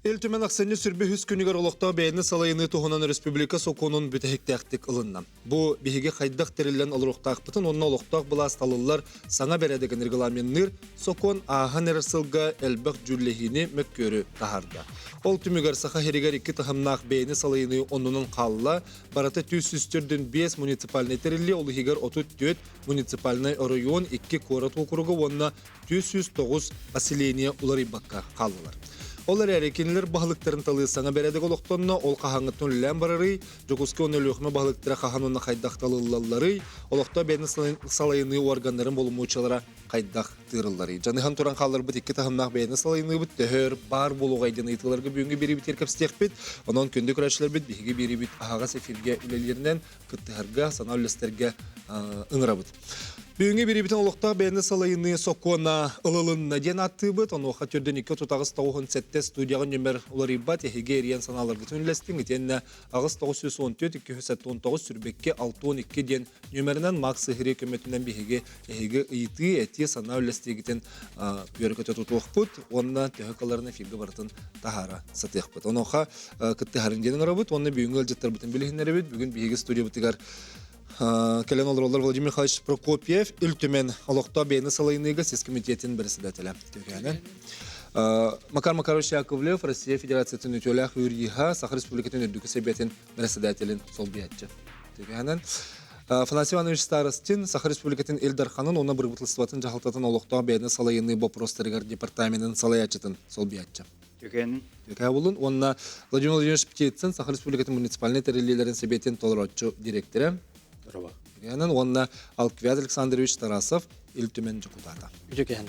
Ил Түмэн ахсынньы сүрбэ үһүс күнүгэр олохтоох бэйэни салайыныы туһунан республика сокуонун бүтэһиктээхтик ылынна. Бу биһиги хайдах тэриллэн олоруохтаахпытын уонна олохтоох былаас талыллар саҥа бэрээдэгин регламенныыр сокуон ааһан эрэр сылга элбэх дьүүллэһиини мөккүөрү таһаарда. Ол түмүгэр Саха сиригэр икки таһымнаах бэйэни салайыныы оннунан хаалла, барыта 145 муниципальнай тэриллии, ол иһигэр 34 муниципальнай оройуон, икки куорат уокуруга уонна 409 поселение уларыйбакка хааллылар. Ол эрээри кинилэр баһылыктарын талыы саҥа бэрээдэк олохтонно, ол хаһааҥҥыттан үлэлээн барарый, Дьокуускай уонна Өлүөхүмэ баһылыктара хаһан уонна хайдах талыллалларый, олохтоох бэйэни салайыныы уорганнарын боломуочуйалара хайдах тыырылларый. Дьаныһан туран хаалларбыт икки таһымнаах бэйэни салайыныыбыт төһөр баар буолуоҕай диэн ыйытыыларга бүгүҥҥү биэриибитигэр кэпсэтиэхпит. Онон күндү көрөөччүлэрбит биһиги биэриибит аһаҕас эфиргэ үлэлииринэн кыттыһарга, санаа үллэстэргэ ыҥырабыт. Бүгүҥҥү бириибитин олохтоох бэйэни салайыныы сокуона ылылынна диэн ааттыыбыт. Онуоха төрдүн 239 97 студияҕа нүмер уларыйбат. Эһиги эрийэн санааларгытын үллэстиҥ. Итиэннэ 8914 279 сүрбэкки 62 диэн нүмеринэн Макс Ыһырыы көмөтүнэн биһиги эһиги ыйытыы, этии, санаа үллэстиигитин үөрэ-көтө тутуохпут уонна төһө кыларын эфиргэ барытын таһаара сатыахпыт. Онуоха кыттыһарын диэн ыҥырабыт уонна бүгүҥҥү ыалдьыттарбытын билиһиннэрэбит. Бүгүн биһиги студиябытыгар кэлэн олороллор Владимир Михайлович Прокопьев, Ил Түмэн олохтоох бэйэни салайыныыга сис комитетин председателэ. Төкөөнөн. Макар Макарович Яковлев, Россия Федерациятын үтүөлээх юриһа, Саха Республикатын үрдүкү сэбиэтин председателин солбуйааччы. Төкөөнөн. Афанасий Иванович Старостин, Саха Республикатын Ил Дарханын уонна бырабыыталыстыбатын дьаһалтатын олохтоох бэйэни салайыныы боппуруостарыгар департаменын салайааччытын солбуйааччы. Түгэн. Түгэн уонна Владимир Владимирович Птицын Саха Республикатын муниципальнай тэриллиилэрин сэбиэтин толорооччу директора. Здорово. Түгэнэн уонна Алквиад Александрович Тарасов Ил Түмэн дьокутаата. Үтүкэһэн.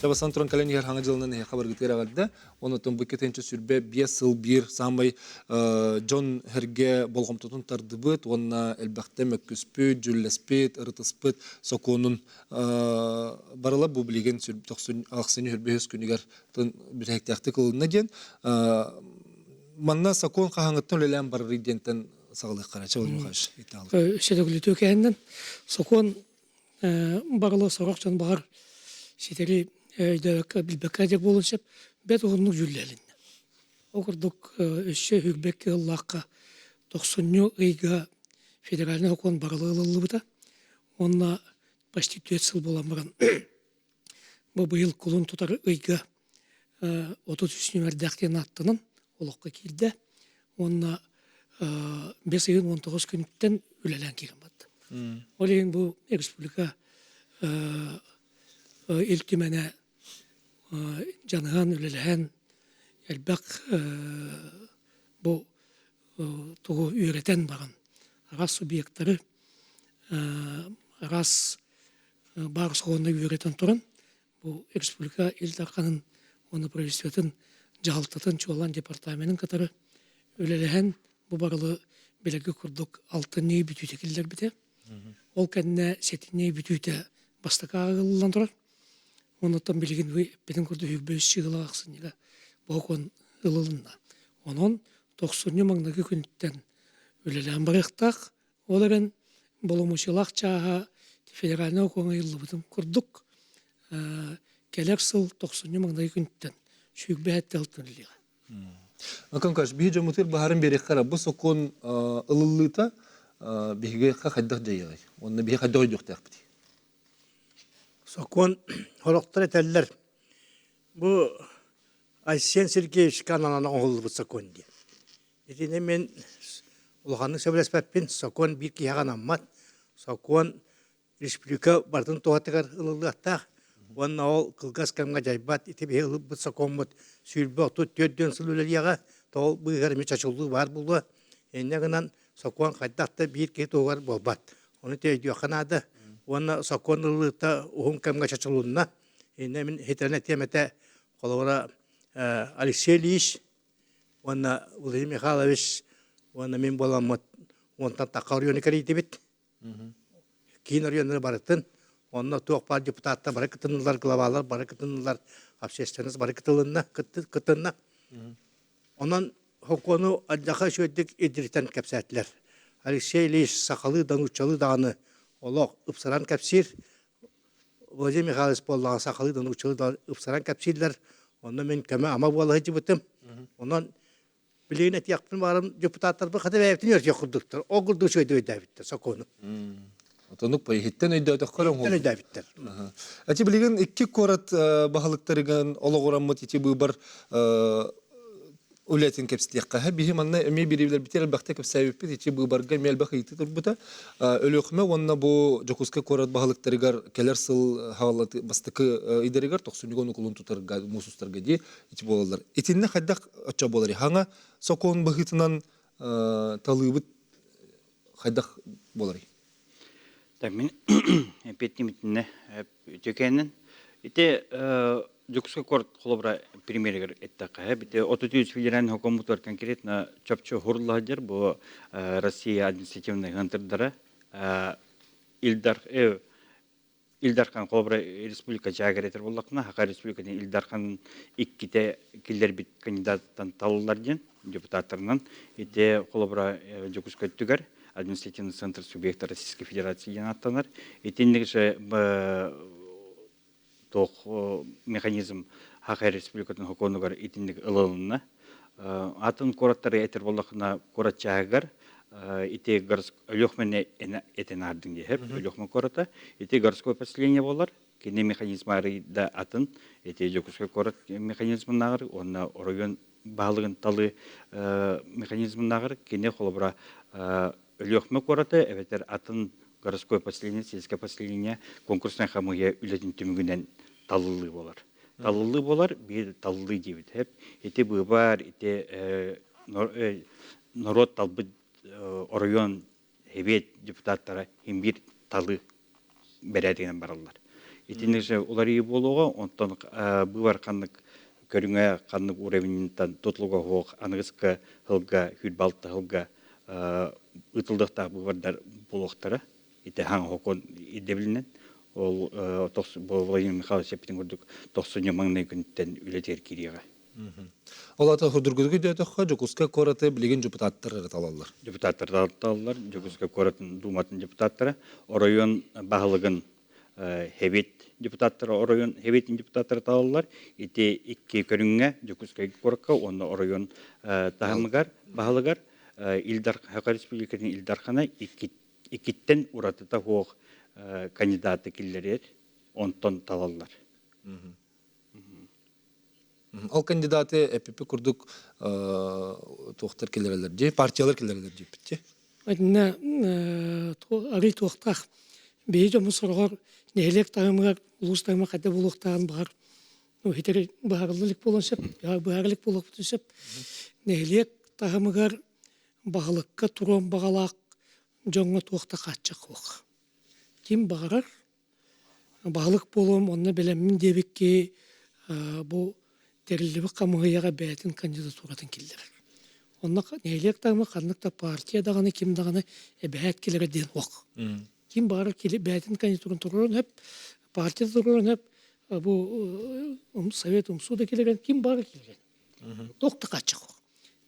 Табасан туран кэлэн иһэр хаҥа дьылынан эһиэхэ баргытыыр эҕэрдэ. Онотон бу икки сүрбэ биэс сыл биир саамай дьон эргэ болҕомтотун тардыбыт уонна элбэхтэ мөккүспүт, дьүллэспит, ырытыспыт сокуонун барыла бу билигин ахсынньы хүрбэһис күнүгэр бүтэһиктээхтик ылынна диэн манна сокуон хаһааҥҥыттан үлэлээн барарый диэнтэн саҕалыахха эрэ Владимир Михайлович Сөтөгүлүтүү кэһиннэн сокуон барыла сорох дьон баҕар ситэри өйдөөбөккө билбэккэ дьэ буолуон сөп бэт уһуннук дьүүллэһилиннэ. Ол курдук өссө үрбэккэ ыллаахха тохсунньу ыйга федеральнай сокуон барыла ылыллыбыта уонна почти түөрт сыл буолан баран Бу быйыл кулун тутар ыйга 33 нүмэрдээх диэн ааттанан олоххо киирдэ уонна бэс ыйын 19 күнүттэн үлэлээн киирэн барда. Ол иһин бу республика Ил Түмэнэ дьаныһан үлэлэһэн элбэх бу тугу үөрэтэн баран араас субъектары араас баар сокуонна үөрэтэн туран бу республика Ил Дарханын уонна правительствотын дьаһалтатын чуолаан департаменын кытары үлэлэһэн бу барылы билэргэ курдук алтынньы бүтүүтэ киллэрбитэ. Ол кэннэ сэтинньи бүтүүтэ бастакы ааҕыллан турар. Оннуттан билигин бу эппитин курдук үһү сыыла ахсынньыга бокуон ылылынна. Онон тохсунньу маҥнайгы күнүттэн үлэлээн барыахтаах. Ол эрэн боломуочуйалаах чааһа федеральнай окуоҥҥа ыйыллыбытын курдук, кэлэр сыл тохсунньу маҥнайгы күнтэн сүүрбэ сэттэ алтан үлэлиэҕэ. Аканкаш, биһи дьоммутугар баһарын биэриэххэ эрэ, бу сокуон ылыллыыта биһиги хайдах дьайыаҕай? Уонна биһи хайдах өйдүөхтээхпитий? Сокуон сорохтор этэллэр, бу Айсен Сергеевичка ананан оҥоһуллубут сокуон диэн. Итини мин улаханнык сөбүлэспэппин. Сокуон биир киһиэхэ анаммат. Сокуон республика барытын туһатыгар ылыллыахтаах. Уонна ол кылгас кэмҥэ дьайбат. Ити биһи ылбыт сокуоммут 24 диэн сыл үлэлиэҕэ. Тоҕо быыһыгар эмиэ чочуллуу баар буолуо. Инньэ гынан сокуон хайдах да биир киһи туһугар буолбат. Ону өйдүөххэ наада. Уонна сокуон ылыллыыта уһун кэмҥэ чочулунна. Инньэ мин хитэрэн этиэм этэ, холобура Алексей Ильич уонна Владимир Михайлович уонна мин буоламмыт уонтан тахха оройуону кэрийдибит. Киин оройуоннары барытын онно туох баар депутаттар бары кытыннылар, главалар бары кытыннылар, общественность бары кытылынна, кытынна. Онон сокуону алдьархай үчүгэйдик илдьиритэн кэпсээтилэр. Алексей Ильич сахалыы да нууччалыы даҕаны олох ыпсаран кэпсиир. Владимир Михайлович буоллаҕа сахалыы да нууччалыы да ыпсаран кэпсииллэр. Онно мин көмө-ама буола сылдьыбытым. Онон билигин этиэхпин баарым депутаттарбыт хата бэйэбитин үөртүөх курдуктар. Ол курдук үчүгэйдик өйдөөбүттэр сокуону. Отонук иһиттэн өйдөөтөххө эрэ Иһиттэн өйдөөбүттэр. Ати билигин икки куорат баһылыктарыгар олоҕураммыт ити быыбар үлэтин кэпсэтиэххэ. Биһи манна эмиэ бириилэрбитигэр элбэхтэ кэпсээбиппит ити быыбарга эмиэ элбэх ыйытыы турбута. Өлүөхүмэ уонна бу Дьокуускай куорат баһылыктарыгар кэлэр сыл хааллаты бастакы ыйдарыгар тохсунньуга онукулун тутарга муус устарга дии ити буолаллар. Итиннэ хайдах оччо буолар? Хаҥа сокуон быһыытынан талыыбыт хайдах буоларый? Так мин эппиэттиим үтүөкээнин ити Дьокуускай куорат холобура премьеригэр эттэххэ бити 33 федеральный хокуоммутугар конкретно чопчу хурлаһыдьар бу Россия административнай хантырдара Илдар Ил Дархан холобура республика дьаагар этэр буоллаххына, Саха Республикатын Ил Дархан иккитэ киллэрбит кандидаттан талыллар диэн депутаттарынан. Ити холобура Дьокуускай өттүгэр административный центр субъекта Российской Федерации диэн ааттанар. Итинник же туох механизм Саха Республикатын сокуонугар итинник ылылынна. Атын куораттары этэр буоллаххына, куорат чааһыгар ити Өлүөхмэни этэн аардыҥ диэһэп, Өлүөхмэ куората. Ити городское поселение буолар. Кини механизма да атын. Ити Дьокуускай куорат механизмынааҕар уонна оройуон баһылыгын талы механизмынааҕар кини холобура Өлүөхмэ куората эбэтэр атын городское поселение, сельское поселение конкурснай хамыыһыйа үлэтин түмүгүнэн талыллыы буолар. Талыллыы буолар, биир талыллыы диэбит. Ити быыбар, ити норуот талбыт оройуон сэбиэт депутаттара син биир талы бэрээдэгинэн бараллар. Итинник же уларыйыы буолуоҕа, онтон быыбар ханнык көрүҥэ, ханнык уровеньтан тутулуга суох аныгыскы сылга, 26 сылга ыытыллыахтаах быыбардар буолуохтара. Ити хаҥ сокуон ирдэбилинэн ол Владимир Михайлович эппитин курдук тохсунньу маҥнай күнтэн үлэтигэр киириэҕэ. Ол аата судургутук өйдөөтөххө, Дьокуускай куораты билигин депутаттар эрэ талаллар. Депутаттар талаллар. Дьокуускай куоратын Дууматын депутаттара, оройуон баһылыгын Хэбит депутаттара, оройуон Хэбитин депутаттара талаллар. Ити икки көрүҥҥэ Дьокуускай куоракка уонна оройуон таһымыгар, баһылыгар Ил Саха Республикатын Ил Дархана иккиттэн уратыта суох кандидаты киллэрэр, онтон талаллар. Ол кандидаты эппиппит курдук туохтар киллэрэллэр дии, партиялар киллэрэллэр диэппит дии. Итиннэ арый туохтаах биһи дьоммут сороҕор нэһилиэк таһымыгар, улуус таһымыгар хайда буолуохтааҕын баҕар хитер быһаарылла илик буолуон сөп, быһаара илик буолуохпутун сөп. Нэһилиэк таһымыгар баһылыкка туруон баҕалаах дьоҥҥо туох да хааччах суох. Ким баҕарар Баһылык буолуом онно бэлэммин диэбикки бу тэриллибит хамыыһыйаҕа бэйэтин кандидатуратын киллэрэр. Онно нэһилиэк даҕаны ханнык да партия даҕаны ким даҕаны эбэһээт кэлэрэ диэн суох. Ким баҕарар бэйэтин кандидатуратын туруоран сөп, партия туруоран сөп, бу совет умсуу да киллэрэн ким баҕарар киллэрэн. Туох да хааччах суох.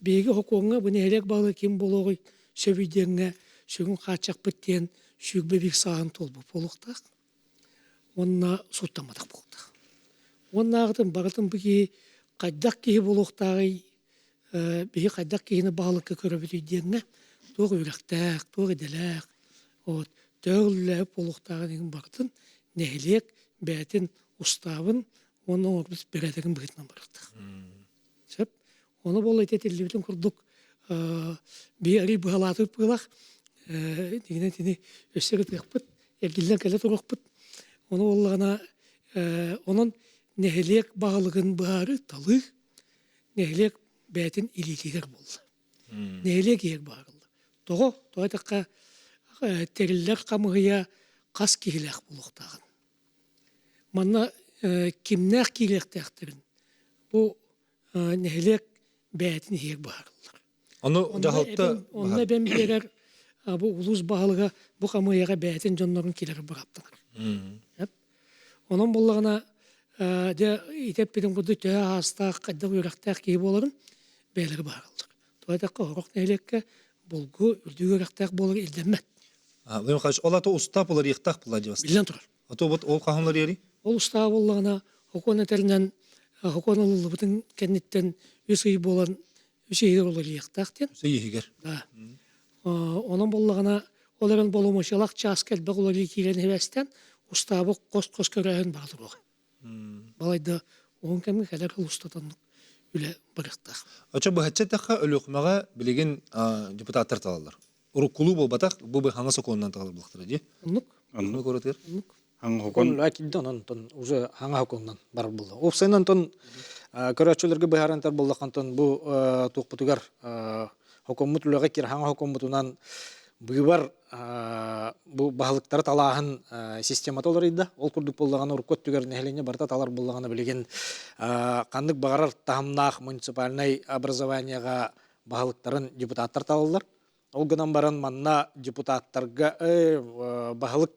Биһиги сокуоҥҥа бу нэһилиэк баһылыга ким буолуоҕуй сөбүй диэҥҥэ сүгүн хааччахпыт диэн 21 сааһын туолбут буолуохтаах уонна сууттамматах буолуохтаах. Уоннааҕытын барытын бу киһи хайдах киһи буолуохтааҕый, биһи хайдах киһини баһылыкка көрөбүтүй диэҥҥэ туох үөрэхтээх, туох идэлээх, вот төһө үлэлээбит буолуохтааҕын иһин барытын нэһилиэк бэйэтин устаабын уонна оҥорбут бэрээдэгин быһыытынан барыахтаах. Сөп. Ону буолла ити этиллибитин курдук биһи арый быһалаатыбыт быылах дигинэн итини өссө ытыахпыт, эргиллэн кэлэ туруохпут. Ону буоллаҕына онон нэһилиэк баһылыгын быһаарыы талыы нэһилиэк бэйэтин илиитигэр буолла. Нэһилиэк иһэр быһаарыллар. Тоҕо? Тоҕо эттэххэ тэриллэр хамыыһыйа хас киһилээх буолуохтааҕын. Манна кимнээх киириэхтээхтэрин бу нэһилиэк бэйэтин иһигэр быһаарыллар. Ону дьаһалта Онно эбэн биэрэр бу улуус баһылыга бу хамыыйаҕа бэйэтин дьоннорун килэрэ бырааптанар. Онон буоллаҕына дьэ ити эппитим курдук төһө аастаах, хайдах үөрэхтээх киһи буоларын бэйэлэрэ быһаараллар. Тоҕо диэтэххэ сорох нэһилиэккэ булгу үрдүк үөрэхтээх буолар ирдэммэт. Владимир Михайлович, ол ата устаап уларыйыахтаах буолла дии Биллэн турар. А то вот ол хаһан уларыйарый? Ол устаа буоллаҕына, сокуон этэринэн. Сокуон ылыллыбытын кэнниттэн үс ый буолан үс ыйыгар уларыйыахтаах диэн. Үс ый иһигэр. Да. Онон буоллаҕына ол эрэн боломуочуйалаах чааска элбэх уларыйыы киирэн иһэбэстэн устаабы хос-хос көрөөһүн бара туруоҕа. Балайда уһун кэмҥэ кэлэр сыл устата үлэ барыахтаах. Очо быһаччы эттэххэ Өлүөхүмэҕэ билигин депутаттар талаллар. Уруккулуу буолбатах, бу хаҥа сокуонунан талар буоллахтара дии. Оннук. Оннук оратыгар. Оннук. Хаҥа Акидда онон уже хаҥа сокуонунан барар буолла. Уопсайынан онтон көрөөччүлэргэ быһааран этэр буоллахха онтон бу туохпутугар хокуоммут үлэҕэ киир хаҥа хокуоммутунан быыбар бу баһылыктары талааһын системата уларыйда. Ол курдук буоллаҕына урукку өттүгэр нэһилиэнньэ барыта талар буоллаҕына билигин ханнык баҕарар таһымнаах муниципальнай образованиеҕа баһылыктарын депутаттар талаллар. Ол гынан баран манна депутаттарга баһылык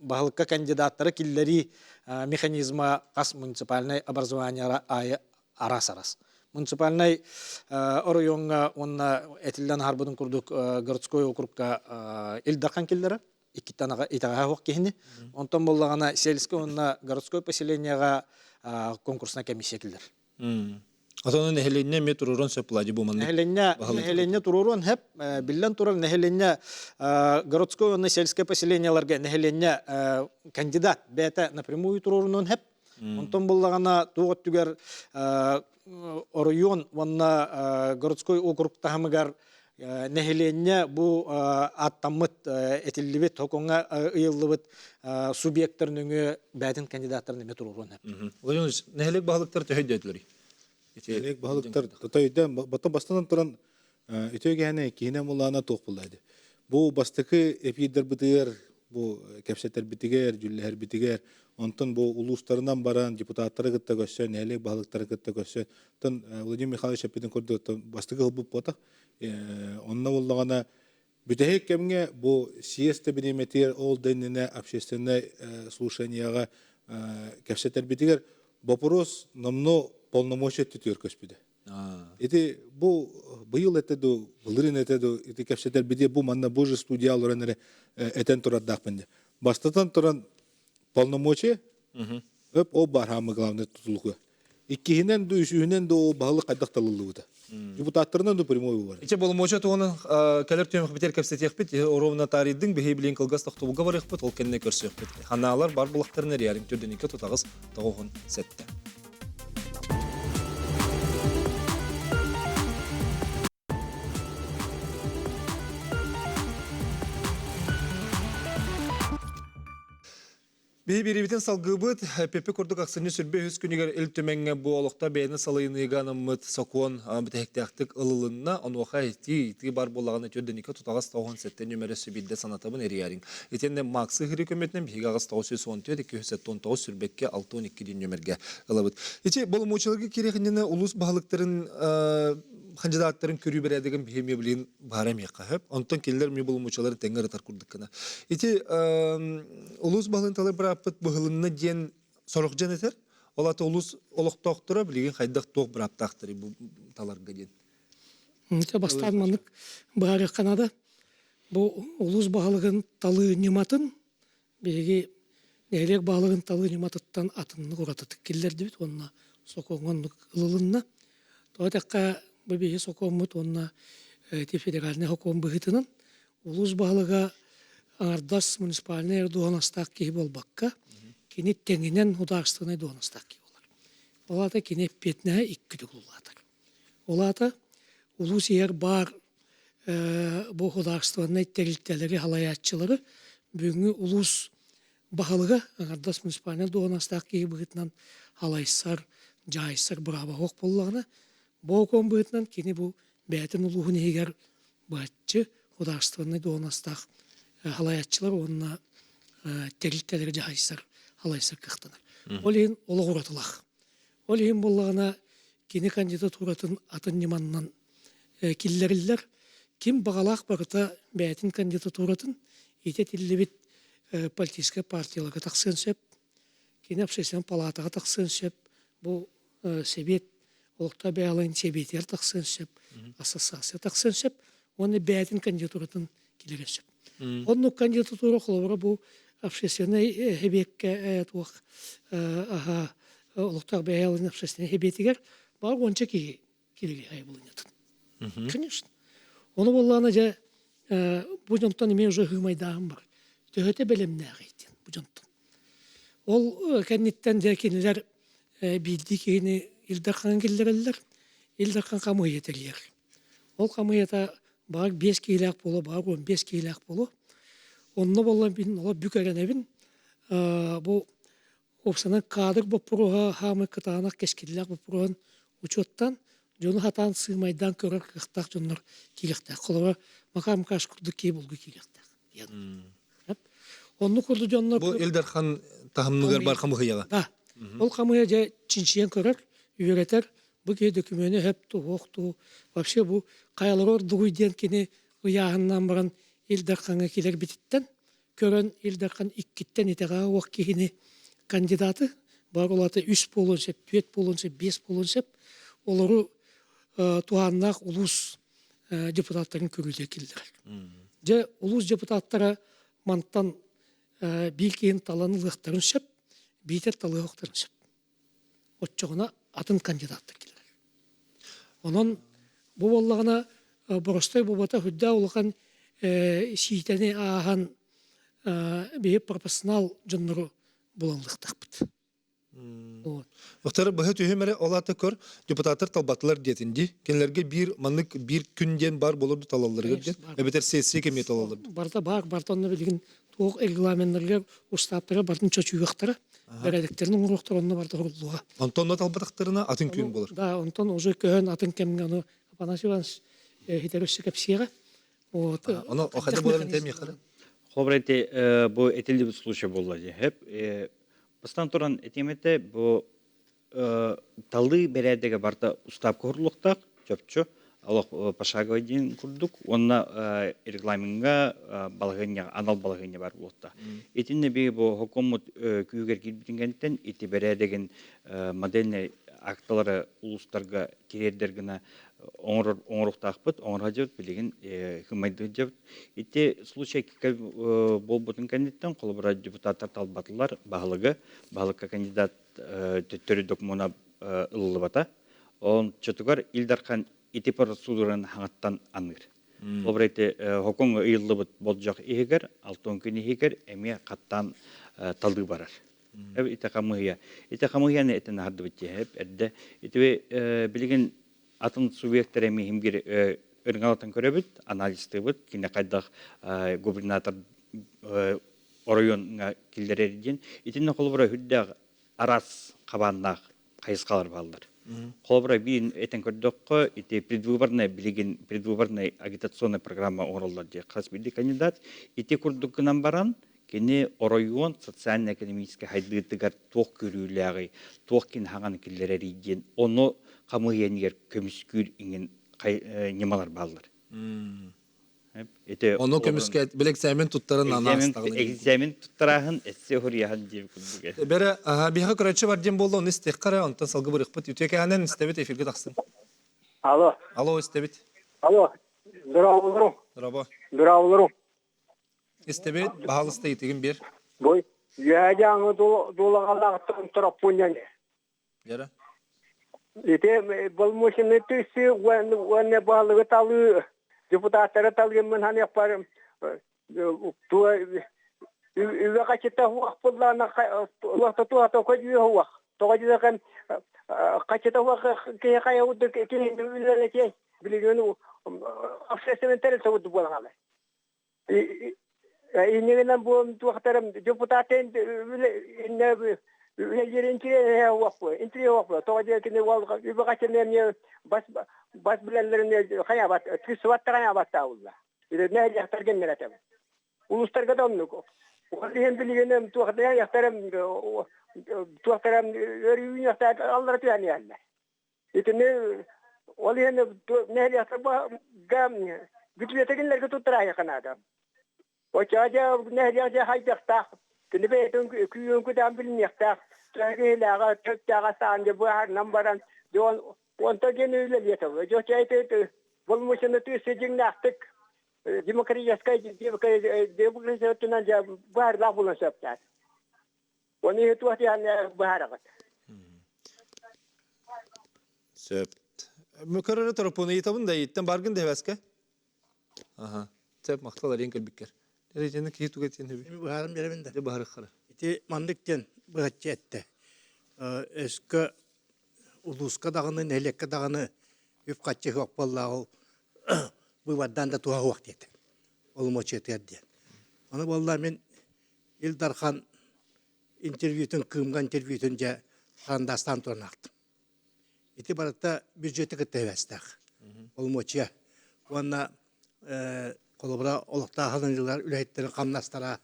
баһылыкка кандидаттары киллэрии механизма хас муниципальнай образованиеҕа аайы араас-араас. Муниципальнай оройуоҥҥа уонна этиллэн аһарбытын курдук городской округка Ил Дархан киллэрэр иккиттэн итэҕэһэ суох киһини. Онтон буоллаҕына сельскэй уонна городской поселениеҕа конкурсная комиссия киллэр. Отонун нэһилиэнньэ эмиэ туруорун сөп буолаа бу маннык. Нэһилиэнньэ нэһилиэнньэ туруоруон сөп. Биллэн турар нэһилиэнньэ городской уонна сельское поселениеларга нэһилиэнньэ кандидат бэйэтэ напрямую туруорунуон сөп. Онтон буллаҕына туох өттүгэр оройуон уонна городской округ таһымыгар нэһилиэнньэ бу ааттаммыт этиллибит сокуоҥҥа ыйыллыбыт субъектар нөҥүө бэйэтин кандидаттарын эмиэ туруоруон сөп. Владимир нэһилиэк баһылыктар төһө өйдөөтүлэр? Нэһилиэк баһылыктар тута өйдөөн баттан бастатан туран үтүө киһини киһинэн булаана туох булла ди. Бу бастакы эпиирдэрбитигэр бу кэпсэтэрбитигэр, дьүллэһэрбитигэр, онтон бу улуустарынан баран депутаттары кытта көрсөн, нэһилиэк баһылыктары кытта көрсөн, оттон Владимир Михайлович эппитин курдук бастакы ылбыт буотах. Онно буоллаҕына бүтэһик кэмҥэ бу съезд бириэмэтигэр ол да иннинэ общественнай слушанияҕа кэпсэтэрбитигэр вопрос номно полномочия өттүтүгэр көспүтэ. Ити бу быйыл этэ ду, былырыын этэ ду, ити кэпсэтэрбитигэр бу манна бу же студия олорон эрэ этэн турардаахпын дии. Бастатан туран полномочия өп ол баар хаамы главный тутулуга. Иккиһинэн ду, үсүһүнэн ду ол баһылык хайдах талыллыбыта. Депутаттарынан ду прямой выбор. Иче боломуоча туһунан кэлэр түмэхпитигэр кэпсэтиэхпит, оруобуна таарыйдыҥ, биһи билин кылгас тохтобулга барыахпыт, ол кэннэ көрсүөхпүт. Ханаалар бар булахтарын эрийэрин түрдүнүккэ тутаҕыс 97. Биһи биэриибитин салгыыбыт. Пеппи курдук ахсынньы сүрбэ үһүс күнүгэр Ил Түмэҥҥэ бу олохто бэйэни салайыныыга анаммыт сокуон бүтэһиктээхтик ылылынна. Онуоха итии итии бар буоллаҕына төрдөнүкэ тутаҕас 97 нүмерэ сүбидде санатабын эрийэриҥ. Итиэннэ Максы ыһырыы көмөтүнэн биһиги аҕыс 914 279 сүрбэккэ 62 диэн нүмергэ ылабыт. Ити боломуочуйаларга киириэх иннинэ улуус баһылыктарын хандьыдааттарын көрүү бэрээдэгин биһи эмиэ билигин баара эмиэххэ сөп. Онтон кинилэр эмиэ боломуочуйаларын тэҥҥэ ырытар курдук гына. Ити улуус баһылыгын талар бырааппыт быһылынна диэн сорох дьон этэр. Ол аата улуус олохтоохторо билигин хайдах туох бырааптаахтарый бу таларга диэн. Ити бастаан маннык быһаарыахха наада. Бу улуус баһылыгын талыы ньыматын Биһиги нэһилиэк баһылыгын талыы ньыматыттан атыннык уратытык киллэрдибит уонна сокуоҥҥа оннук ылылынна. Тоҕо этэххэ, бу биһиги сокуоммут уонна ити федеральнай сокуон быһыытынан улуус баһылыга аҥардас муниципальнай эрэ дуоһунастаах киһи буолбакка, кини тэҥинэн художественнай дуоһунастаах киһи буолар. Ол аата кини эппиэтинэһэ икки төгүл улаатар. Ол аата улуус иһэр баар бу художественнай тэрилтэлэри салайааччылары бүгүҥҥү улуус баһылыга аҥардас муниципальнай дуоһунастаах киһи быһыытынан салайсар, дьаһайсар бырааба суох буоллаҕына, бу окуон быһыытынан кини бу бэйэтин улууһун иһигэр быһаччы художественнай дуоһунастаах салайааччылар уонна тэрилтэлэри дьаһайсар, салайсар кыахтанар. Ол иһин олох уратылаах. Ол иһин буоллаҕына кини кандидатуратын атын ньыманнан киллэриллэр. Ким баҕалаах барыта бэйэтин кандидатуратын итэтиллибит политическай партияларга тахсыан сөп, кини общественнай палатаҕа тахсыан сөп, бу сэбиэт олохтоох бэйэлэрин сэбиэтигэр тахсыан сөп, ассоциация тахсыан сөп уонна бэйэтин кандидатуратын киллэриэн сөп. Оннук кандидатура холобура бу общественнай сэбиэккэ туох аха. олохтоох бэйэ общественнай сэбиэтигэр баар уонча киһи кириги айбылынньатын. Конечно. Ону буоллаҕына дьэ бу дьонтон эмиэ уже ыһыымайдааһын бар. Төһөтө бэлэмнээҕий диэн бу дьонтон. Ол кэнниттэн дьэ кинилэр биирдии киһини Ил Дархаҥа киллэрэллэр. Ил Дархан хамыыһыйа тэрийэр. Ол хамыыһыйата баҕар 5 киһилээх буолуо, баҕар 15 киһилээх буолуо. Онно буолла мин олох бүк эрэнэбин. Бу Уопсанан каадыр боппуруоһа хаамай кытаанах кэскиллээх боппуруоһун учуоттаан, дьону сатаан сыымайдаан көрөр кыахтаах дьоннор киириэхтээх. Холобура, Макар Макарович курдук киһи булгу киириэхтээх диэн. Оннук курдук дьоннор... Бу Ил Дархан таһымныгар бар хамыһыйаҕа. Да. Ол хамыһыйа дьэ чинчийэн көрөр, үөрэтэр, бу киһи дөкүмүөнэ сөп туох туу, вообще бу хайалара ордугуй диэн кини ыйааһыннаан баран Ил Дархаҥҥа килэрбититтэн көрөн Ил Дархан иккиттэн итэҕэһэ уох киһини кандидаты бар улаата үс буолуон сөп, түөрт буолуон сөп, биэс буолуон сөп. Олору туһааннаах улуус депутаттарын көрүүтэ киллэрэр. Дьэ, улуус депутаттара мантан биир киһини талан ылыахтарын сөп, биитэр талыахтарын сөп. Оччоҕуна атын кандидаттар кэлэр. Онон бу буоллаҕына боростой буолбата үрдээх улахан сиитэни ааһан биһи профессионал дьоннору булаллыахтаахпыт. Охтар быһа түһүм эрэ ол аата көр депутаттар талбатылар диэтин дии. Кинилэргэ биир маннык биир күн диэн бар болорду талалларыгар диэн. Эбэтэр сессия кэмиэ талаллар. Барыта баар, барыта онно билигин туох регламеннарыгар устааптара барытын чочуйуохтара. Бэрээдэктэрин оҥоруохтар онно барыта хоруллуоҕа. Онтон онно талбатахтарына атын күн болар. Да, онтон уже көһөн атын кэмҥэ ону Афанасий Иванович хитэри өссө кэпсиэҕэ. Вот. Ону охада буоларын тэмиэхэ. Холобура ити бу этиллибит случай буолла дии. Бастан туран этиэм этэ бу талыы бэрээдэгэ барыта устаапка уһурлуохтаах, чопчу олох пошаговый диэн курдук уонна регламеҥҥа балаһыанньаҕа анал балаһыанньа баар буолуохтаах. Итиннэ биһиги бу хокуоммут күүһүгэр киирбитин кэнниттэн ити бэрээдэгин модельнай акталары улуустарга тириэрдэр гына оҥорор оҥоруохтаахпыт, оҥоро сылдьабыт, билигин хыммайдыы сылдьабыт. Ити случай буолбутун кэнниттэн холобура депутаттар талбатылар баһылыгы, баһылыкка кандидат төттөрү докумуона ылыллыбата. Ончутугар Ил Дархан ити процедураны хаҥаттан аныыр. Холобура ити хокуҥҥа ыйыллыбыт болдьох иһигэр, алтан күн иһигэр эмиэ хаттаан талыы барар. Ити хамыыһыйа. Ити хамыыһыйаны этэн аһардыбыт дии эрдэ. Ити билигин атын субъектар эмиэ иһин биир ырыҥалатан көрөбүт, анализтыыбыт, кини хайдах губернатор оройуоҥҥа киллэрэр диэн. Итиннэ холобура үрдээх араас хабааннаах хайысхалар бааллар. Холобура биир этэн көрдөххө, ити предвыборная билигин предвыборная агитационная программа оҥороллор диye хас биирдии кандидат. Ити курдук гынан баран, кини оройуон социально-экономическай хайдыытыгар туох көрүүлээҕий, туох кини хаҥан киллэрэрий диэн ону хамыыһыйанигэр көмүскүүр иҥин ньымалар бааллар. Ити Ону көмүскэ били экзамен туттаран анаастаҕына. Экзамен туттарааһын эссе хуруйаһын диир курдук. Бэрэ биһиэхэ көрөөччү бар диэн буолла, ону истиэххэ эрэ, онтон салгы бырыхпыт. Үтүө кэһэнэн истэбит эфиргэ тахсын. Алло. Алло, истэбит. Алло. Здравствуйте. Здорово. Здравствуйте. Истэбит, баһалыста итигин бер. Бой, я жаңы дулагалаахтан тороппуннан. Яра. Ити болмушины түсі уонна баһылыгы талыы депутаттары талыыммын ханыахпар үбэ хачыта хуах буллаана лохта туата көдьүө хуах тоҕо диэхэ хачыта хуах киһи хайа удду киһи үлэлэтиэй билигин общественный тэрилтэ удду буолаҥалай Иннигинэн буолан туохтарым депутатын инне үлэлиир интириэһэ уоппу интириэһэ уоппу тоҕо диэн кини уол үбү-хаччыны эмиэ бас бас билэллэрин хайаабат тыссыбаттар хайаабаттаабылла нэһилиэктэр гэннэр этим улуустарга да оннук ол иһин билигин туох нэһилиэктэрим туохтарым өрүүнүөхтээх аллара түһэн иһэллэр Итини ол иһин нэһилиэктэр бүтүөтэ кинилэргэ туттараайыахха наада. Оччоҕо дьэ нэһилиэк дьэ хайдахтаах, кини бэйэтин күүһүн күдээн билиниэхтээх, төһө киһилээҕэ, төттөөҕө саан дьэ быһаарынан баран, дьэ онтон диэн үлэлиэ этэ. Дьэ оччо болмучуну тыасы дьиҥнээхтик демократическай демократия өттүнэн дьэ быһаарылаах буолуон сөптөөх. Оны туох диэн быһаараҕыт? Сөп. Мөкөрөрө торопуну ыйытабын да иттен баргын дэбэске. Аха. Сөп махтал арен кэлбиккер. Эрежени киһи туга тиэн хөбү. Эми быһаарым биэрэбин да. Дьэ баһарыххара. Ити маннык диэн быһаччы эттэ. Өскө улууска даҕаны, нэһилиэккэ даҕаны үп-харчы суох буоллаҕа ол быыбардаан да туһа суох диэтэ. Олумочуотугар диэн. Ону буолла мин Ил Дархан интервьютун, Кыымга интервьютун дьэ харандаастаан туран аахтым. Ити барыта бюджеты кытта сибээстээх. Олумуочуйа. Уонна холобура олохтоох алынньылар үлэһиттэрин хамнастара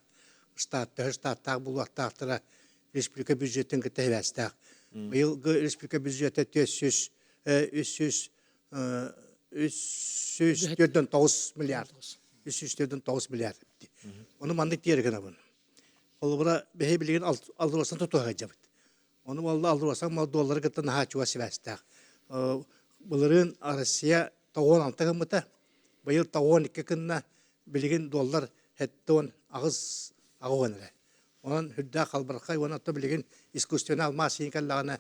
штаттаах штаттаах булуохтаахтара республика бюджетин кытта сибээстээх. Быйылгы республика бюджета 400 300 349 миллиард. 349 миллиард. Ону маннык диэри гынабын. Холобура, биһи билигин алросан тутуһа сылдьабыт. Ону буолла алросан мал доллары кытта наһаа чугас сибээстээх. Былырыын Россия 96 гыммыта, быйыл 92 гынна, билигин доллар 78 аҕыс эрэ. Онон үрдээх халбархай уонна оттон билигин искусственный алмаас сиин кэллэҕинэ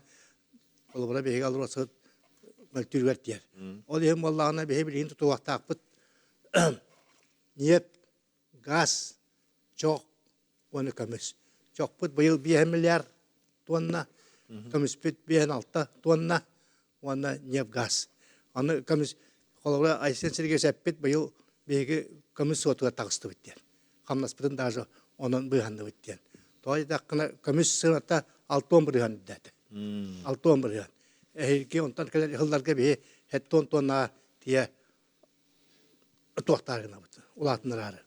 холобура биһиги алроса мөлтүүрүгэр тиийэр. Ол иһин буоллаҕына биһи билигин тутуохтаахпыт ньиэп, газ, чох уонна көмүс. Чохпут быйыл 5 миллиард тонна, көмүспүт 5-6 тонна уонна ньиэп газ. Аны көмүс холобура Айсен Сергеевич эппит быйыл биһиги көмүс суотугар таҕыстыбыт диэн. Хамнаспытын даже онон быыһанныбыт диэн. Тоҕо диэтэххинэ көмүс сыаната 60 бырыһыан үрдээтэ. 60 бырыһыан. Эһиги онтон кэлэр ыһылларга биһи 70 тоннаҕа тиийэ туохтаах гынабыт улаатыннараары.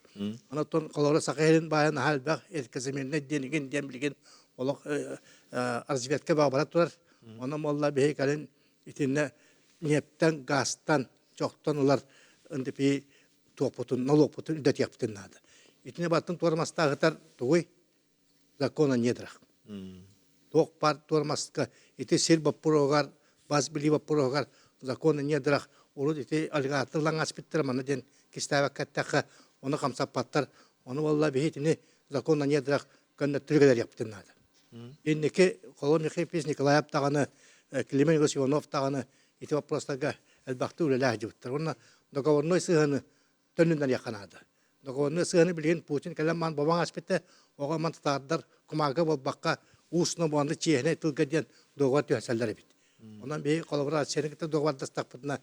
Онон холобура Саха сирин баайа наһаа элбэх редкоземельнай диэн игин диэн билигин олох разведка баҕа турар. Онон буолла биһи кэлин итиннэ ньиэптэн, газтан, чохтон ылар НДП туохпутун, нолуокпутун үрдэтиэхпитин наада. Итини баттын туормастааҕытар тугуй? Закон о недрах. Туох баар туормаска ити сир боппуруоһугар, бас билии боппуруоһугар закон о недрах урут ити олигархтар лаҥаспыттара манна диэн кистээбэккэ эттэххэ, ону хамсаппаттар. Ону буолла биһи итини закон о недрах көннөттөрү кэлэриэхпитин наада. Инники Холон Михаил Николаев даҕаны, Климент Егорович Иванов даҕаны ити боппуруостарга элбэхтик үлэлээх дьыбыттар. Уонна договорной сыһыаны төннүннэриэххэ наада. Договорной сыһыаны билигин Путин кэлэн маан бобаҥ аспыта, оҕо ман татаардар кумаарга буолбакка уус номоонду чиэһинэй тылга диэн договор түһэрсэллэр эбит. Онон биһиги холобура Россияны кытта договордастахпытына,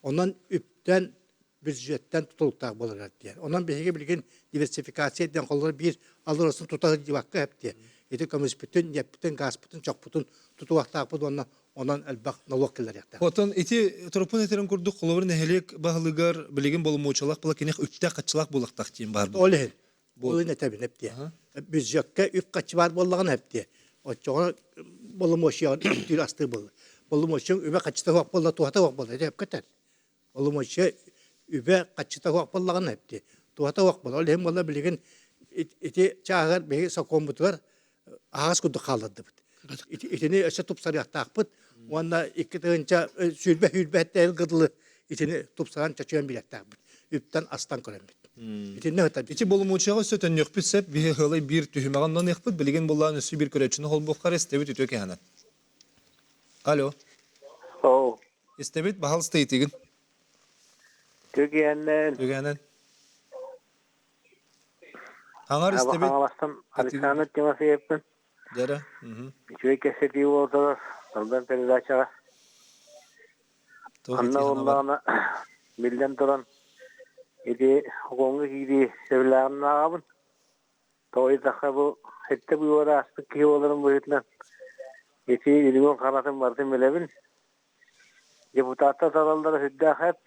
онон үптэн бюджеттэн тутулуктаах буолар диэн. Онон биһиги билигин диверсификация диэн холобура биир алросын тута сылдьыбакка эптиэ. Ити көмүспүтүн, ньиэппитин, газпытын, чохпутун тутуохтаахпыт уонна онон элбэх нолуок киллэриэхтээх. Оттон ити Торопун этэрин курдук холобур нэһилиэк баһылыгар билигин боломуочалаах була киних үптээх хаччылаах буолуохтаах диэн баар. Ол иһин. Ол иһин этэбин эптиэ. Бюджекка үп хаччы баар буоллаҕына эптиэ. Оччоҕо боломуочуйаҕын үптүүр астыы буолла. Боломуочуйаҥ үбэ хаччыта суох буолла, туһата суох буолла. Ити эпкэтэр. Боломуочуйа үбэ хаччыта суох буоллаҕына эптиэ. Туһата суох буолла. Ол иһин буолла билигин ити чааһыгар биһиги сокуоммутугар аһаҕас курдук хааллардыбыт. Итини өссө тупсарыахтаахпыт уонна 2020 сүүрбэ дылы итини тупсаран чочуйан билиэхтээхпит. Үптэн астан көрөммүт. Итиннэ ыта Ити боломуочуйаҕа өссө төннүөхпүт сөп. Биһи ыалай биир түһүмэҕин наныахпыт. Билигин буллаан өссө биир көрөөччүнү холбуоххар истэбит үтүө киһанан. Алло. Оу. Истэбит, баһалыста ыйытыгын. Түгэнэн. Түгэнэн. Аҥар истэбит. Хаҥаластан Александр Тимофеевпын. Дьэрэ. Үчүгэй кэпсэтии буолталар Алдан передачаҕа. Анна уоннаҕына биллэн туран ити окуоҥҥа киирии сөбүлээҕин ааҕабын. Тоҕо диэтэххэ бу сэттэ быыбары ааспыт киһи буоларым быһыытынан ити үрүҥүн харатын барытын билэбин. Депутаттар талаллара сүрдээх эп.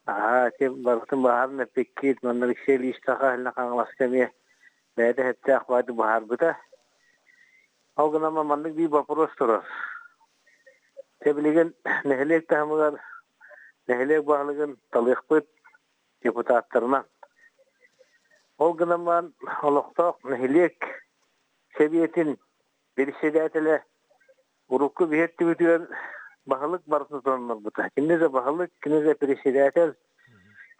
Аа, ити барытын баһаарын эппиккит, манна Алексей Ильич Саха Хаҥаласка эмиэ бэйэтэ сөптөөх баайды быһаарбыта. Ол гынан маннык биир боппуруос турар. Дьэ билигин нэһилиэк таһымыгар нэһилиэк баһылыгын талыахпыт депутаттарынан. Ол гынан баран олохтоох нэһилиэк сэбиэтин председателэ Урукку биһи өттүбүтүгэр баһылык барыта тоннорбута. Кини да баһылык, кини да председатель,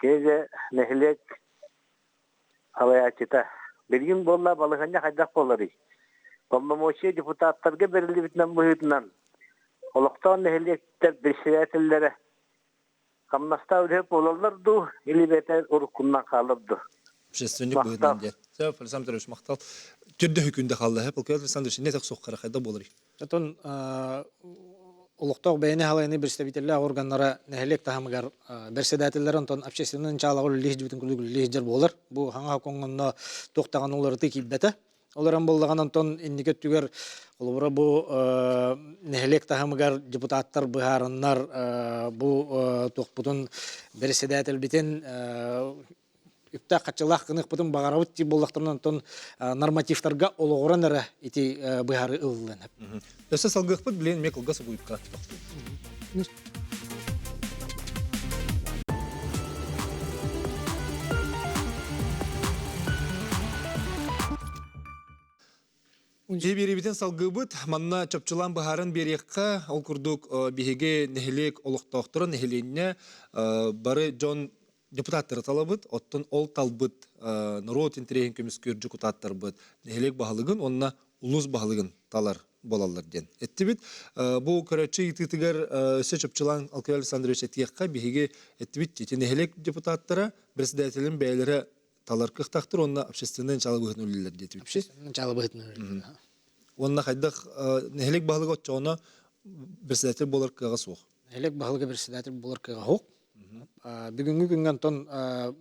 кини да нэһилиэк салайааччыта. Билигин буолла балаһыанньа хайдах буоларый? Полномочия депутаттарга бэриллибитинэн быһыытынан. Олохтоох нэһилиэктэр председателлэрэ хамнастаах үлэһит буолаллар дуу, или бэйэтэ уруккуннан хаалар дуу? Общественник быһыытынан диэн. Сөп, Александр Петрович, махтал. Түрдө хүкүндэ хаалла, Полковник Александрович, не так суоххара хайда буоларый? Отон олохтоох бэйэни халайыны представителлээх органнара нэһилиэк таһымыгар бэрсэдээтэллэр онтон общественный чаалаҕа үлэлиир дьибитин курдук үлэлиир буолар. Бу хаҥа хокоҥҥонно туох даҕаны уларытыы киирбэтэ. Ол эрэн буоллаҕына онтон инники өттүгэр холобура бу нэһилиэк таһымыгар депутаттар быһаарыннар бу туохпутун бэрэссэдээтэлбитин үптээх хаччылаах гыныахпытын баҕарабыт дии буоллахтарына онтон нормативтарга олоҕуран эрэ ити быһаарыы ылыллыан сөп. Өссө салгыахпыт билигин эмиэ кылгас угуйукка тохтуу. Биэриибитин салгыыбыт. Манна чопчулаан быһааран биэриэххэ, ол курдук биһиги нэһилиэк олохтоохторо, нэһилиэнньэ бары дьон депутаттары талабыт, оттон ол талбыт норуот интэриэһин көмүскүүр дьокутааттарбыт нэһилиэк баһылыгын уонна улуус баһылыгын талар буолаллар диэн эттибит. Бу көрөөччү ыйытыытыгар өссө чопчулаан Алкай Александрович этиэххэ, биһиги эттибит ити нэһилиэк депутаттара председателин бэйэлэрэ талар кыахтаахтар уонна общественнай начало быһыытынан үлэлииллэр диэтибит. Общественнай начало быһыытынан үлэлииллэр. Уонна хайдах нэһилиэк баһылыга оччоҕуна председатель буолар кыаҕа суох. Нэһилиэк баһылыга председатель буолар кыаҕа суох. Бүгүҥҥү күҥҥэ онтон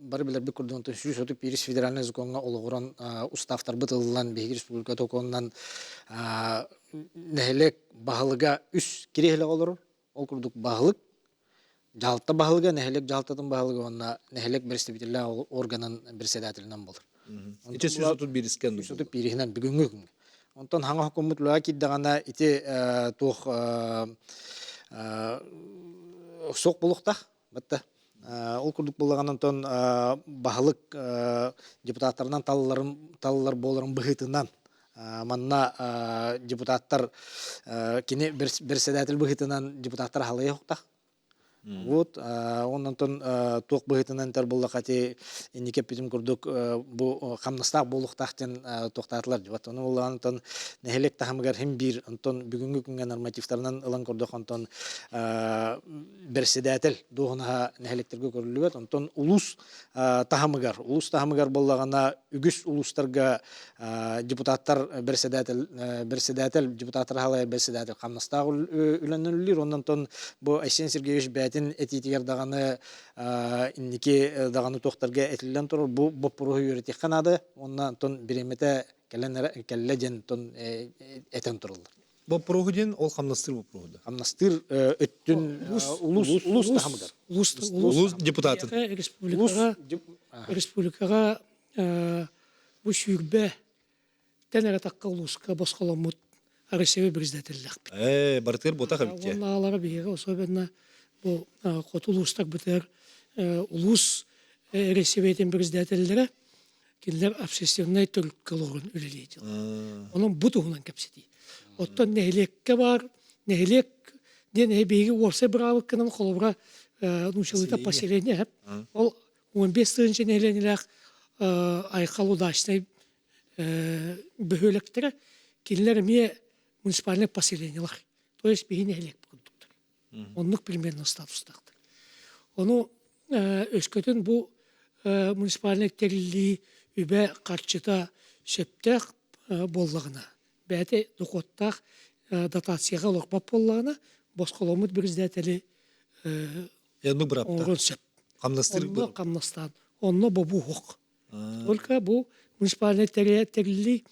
бары билэрбит курдук онтон 131 федеральнай законҥа олоҕуран уставтарбыт ылыллан биһиги республика токуонунан нэһилиэк баһылыга үс кириэһилэҕэ олорор. Ол курдук баһылык, дьаһалта баһылыга, нэһилиэк дьаһалтатын баһылыга уонна нэһилиэк представителлээх органын председателинэн буолар. Ити 131-искэ 131-иһинэн бүгүҥҥү күҥҥэ. Онтон хаҥа хокуммут үлэҕэ киирдэҕинэ ити туох суох буолуохтаах. Батта ол курдук буоллаҕына онтон баһылык депутаттарынан талыларын талылар буоларын быһыытынан манна депутаттар кини председатель быһыытынан депутаттар халыйа хуктах. Вот, онтон туох быһыытынан этэр буоллахха ити инники эппитим курдук бу хамнастаах буолуохтаах диэн туохтаатылар дьыбат. Ону буоллаҕына онтон нэһилиэк таһымыгар хим биир онтон бүгүҥҥү күҥҥэ нормативтарынан ылан көрдөх онтон бэрэссэдээтэл дуоһунаһа нэһилиэктэргэ көрүллүбэт. Онтон улуус таһымыгар, улуус таһымыгар буоллаҕына үгүс улуустарга депутаттар бэрэссэдээтэл бэрэссэдээтэл депутаттар халайар бэрэссэдээтэл хамнастаах үлэнэн үлэлиир. Онтон бу Айсен Сергеевич бэйэтин этиитигэр даҕаны инники даҕаны туохтарга этиллэн турар бу боппуруоһу үөрэтиэххэ наада. Уонна онтон бириэмэтэ кэлэн кэллэ диэн онтон этэн тураллар. Боппуруоһу диэн ол хамнастыыр боппуруоһу да. Хамнастыыр өттүн улуус улуус таһымыгар. Улуус улуус депутатын. Республикаҕа республикаҕа бу сүүрбэ тэн эрэ тахха улууска босхоломмут Россия председателлээхпит. Ээ, барытыгар буотах эбит дии. Уонна биһиги особенно бу хоту улуустарбытыгар улуус Россиябытын председателлэрэ кинилэр общественнай төрүккэ олоҕун үлэлиир Онон бу туһунан кэпсэтии. Оттон нэһилиэккэ баар нэһилиэк диэн биһиги уопсай быраабыккынан холобура научилыта поселение ол 15 тыһыынча нэһилиэнньэлээх Айхал удачнай бөһүөлэктэрэ кинилэр эмиэ муниципальнай поселениелар то есть биһи нэһилиэк курдуктар оннук примерно статустаахтар ону өскөтүн бу муниципальнай тэриллии үбэ харчыта сөптөөх буоллаҕына бэйэтэ дохуоттаах дотацияҕа олорбот буоллаҕына босхоломмут председатели оҥоруон сөп хамнастыыр онно хамнастаан онно бобуу суох только бу муниципальнай тэриллии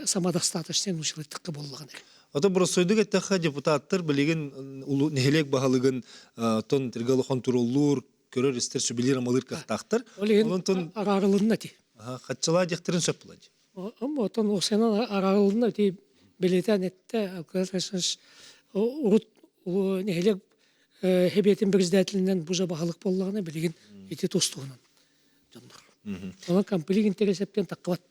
самодостаточный научилыттыкка буоллаҕына Ото боростуойдук эттэххэ депутаттар билигин нэһилиэк баһылыгын тон тиргалы хонтуруоллуур көрөр-истэр сүбэлиир-амалыыр кыахтаахтар. Ол иһин араарылынна ти. Хаччылаа диэхтэрин сөп була дии. Отон осенан араарылынна ти бэлиэтээн этте урут нэһилиэк хэбиэтин председателинэн бу баһылык буоллаҕына билигин ити тустуһунан дьоннор. Онон конфликт интэриэсэптэн таххыбат.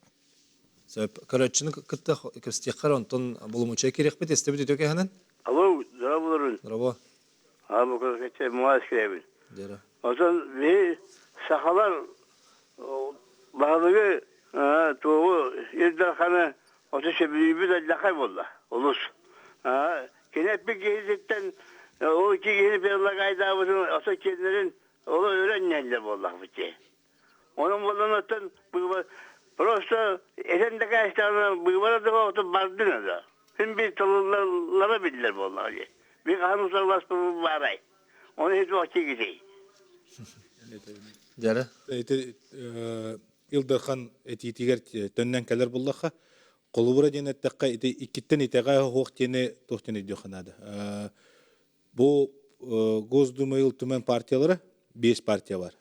Сөп. Көрөөччүнү кытта кэпсэтиэххэ онтон боломуочуйа киириэхпит истэбит үтүө кэһэнэн. Алло, здравствуйте. Здорово. А, бу муас кирэбин. Отон би сахалар баһылыгы туоҕу Ил Дарханы ото сөбүлүүбүт алдьархай буолла. Олус. Кини эппит киһититтэн ол икки киһини предлагайдаабытын ото киэннэрин олор өрөн буоллахпыт дии. Онон буолан оттон быыбар просто этэн дакаастаҕына быыбара да отут бардын да. Син биир талыллара биллэр буоллаҕа дии. Бир хаһан утарыласпыт баарай. Оны хит вакти кити. Дьара. Ити Ил Дархан этиитигэр төннөн кэлэр буллахха, холобура диэн эттэххэ, ити иккиттэн итэҕэ оһуох диэни туох диэн өйдүөххэ наада. Бу Госдума Ил Түмэн партиялара биэс партия бар.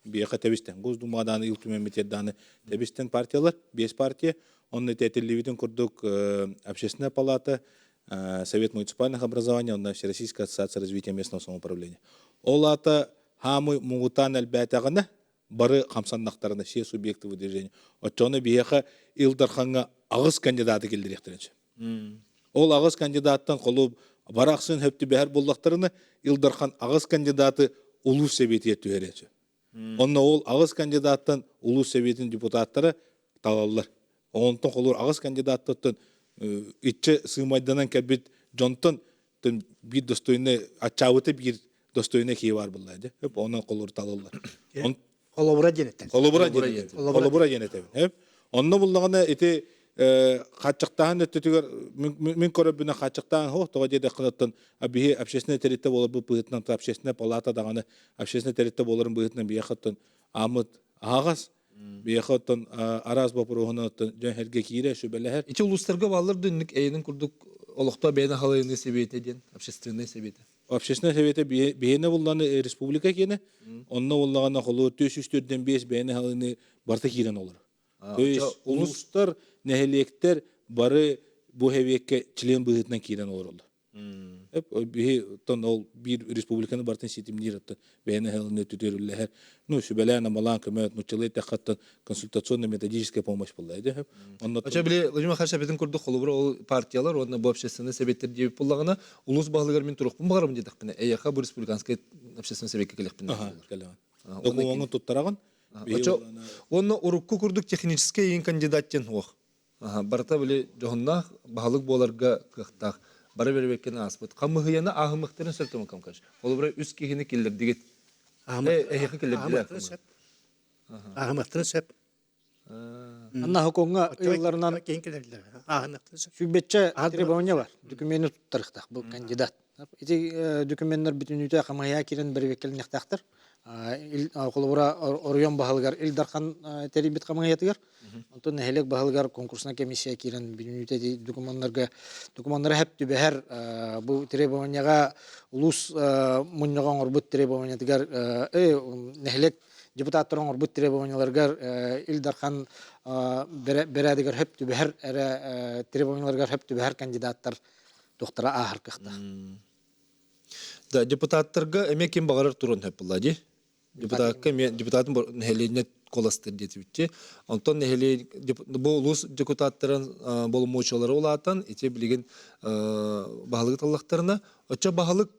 Биэхэ тэбистэн Госдумадааны Ил Түмэн дааны тэбистэн партиялар биэс партия. Онно этиллибитин курдук Общественная палата, Совет муниципальных образований, онно Всероссийская ассоциация развития местного самоуправления. Ол аата хаамы муҥутаан элбээтэҕинэ бары хамсаннахтарына все субъекты выдвижения. Оччоҕуна биһиэхэ Ил Дархаҥҥа аҕыс кандидаты киллэриэхтэрин сөп. Ол аҕыс кандидаттан холуоп бары ахсын хөп түбэһэр буоллахтарына, Ил Дархан аҕыс кандидаты улуус сэбиэтигэр түһэриэн сөп. Онно ол аҕыс кандидаттан улуус сэбиэтин депутаттара талаллар. Онтон холуур аҕыс кандидаттан иччэ сыымайданан кэлбит дьонтон биир достойный аччаабыта биир достойный киһи баар буолла дии. Онон холуур талаллар. Холобура диэн этэн. Холобура диэн Холобура диэн этэбин. Онно буллаҕына ити хааччахтааһын өттүтүгэр мин көрөрбүнэн хааччахтааһын хоох тоҕо диэтэххинэ биһи общественный тэрилтэ буоларбыт быһыытынан общественная палата даҕаны общественный тэрилтэ буоларын быһыытынан биһиэхэ оттон ааммыт аһаҕас биһиэхэ оттон араас боппуруоһунан оттон дьон сэргэ киирэ сүбэлэһэр. Ити улуустарга бааллар да инник эйэнин курдук олохтоох бэйэни халайыныы сэбиэтэ диэн общественный сэбиэтэ. Общественный совета биһиэнэ булланы республика киэнэ, онно буллаҕына холу 445 бэйэни халыны барыта киирэн олорор. То есть улуустар, нэһилиэктэр бары бу хэбиэккэ член быһыытынан киирэн олороллор. Биһи оттон ол биир республиканы барытын ситимниир оттон бэйэни халыны түтүрүллэһэр ну сүбэлээн амалаан көмө нуччалыы эттэххэ консультационно-методическая помощь буолла ди. Онно Очо били Владимир Михайлович эпитин курдук холобура ол партиялар уонна бу общественный советтер диэбит буоллаҕына улуус баһылыгар мин турукпун баҕарабын диэтэхпинэ эйиэхэ бу республиканскай общественный советка кэлиэхпин кэлэҕин. Докумуоҥҥун туттараҕын. Очо уонна урукку курдук техническэй иин кандидат диэн суох. Барыта били дьоһуннаах баһылык буоларга кыахтаах. Бары бэрибэккин ааспыт. Хамыһыйаны ааһымыктарын сөп тумукам каш. Холобура үс киһини киллэрдигит. Эһиэхэ киллэрдилэр. Ааһымыктарын сөп. Анна Хокоҥҥа ыйылларынан сүүрбэччэ требование бар. Документы туттарыахтаах бу кандидат. Ити докуменнар бүтүннүүтэ хамыһыйа киирэн бэрэбиэркэлэниэхтээхтэр. Холобура, оройуон баһылыгар Ил Дархан тэрийбит хамыһыйатыгар, онтон нэһилиэк баһылыгар конкурсная комиссия киирэн бүтүннүүтэ ити докумуоннарга докумуоннара хэп түбэһэр бу требованияҕа улуус мунньаҕа оҥорбут требованиятыгар нэһилиэк депутаттар оҥорбут требованияларыгар Ил Дархан бэрээдэгэр хөп түбэһэр эрэ требованияларыгар хөп түбэһэр кандидаттар туохтара ааһар кыахтаах. Да, депутаттарга эмиэ ким баҕарар туран хөп буолла дии. Депутатка эмиэ депутатын нэһилиэнньэ куоластыыр диэтибитчи. Онтон нэһилиэн бу улуус депутаттарын боломуочуйалара улаатан ити билигин баһылыгы таллахтарына оччо баһылык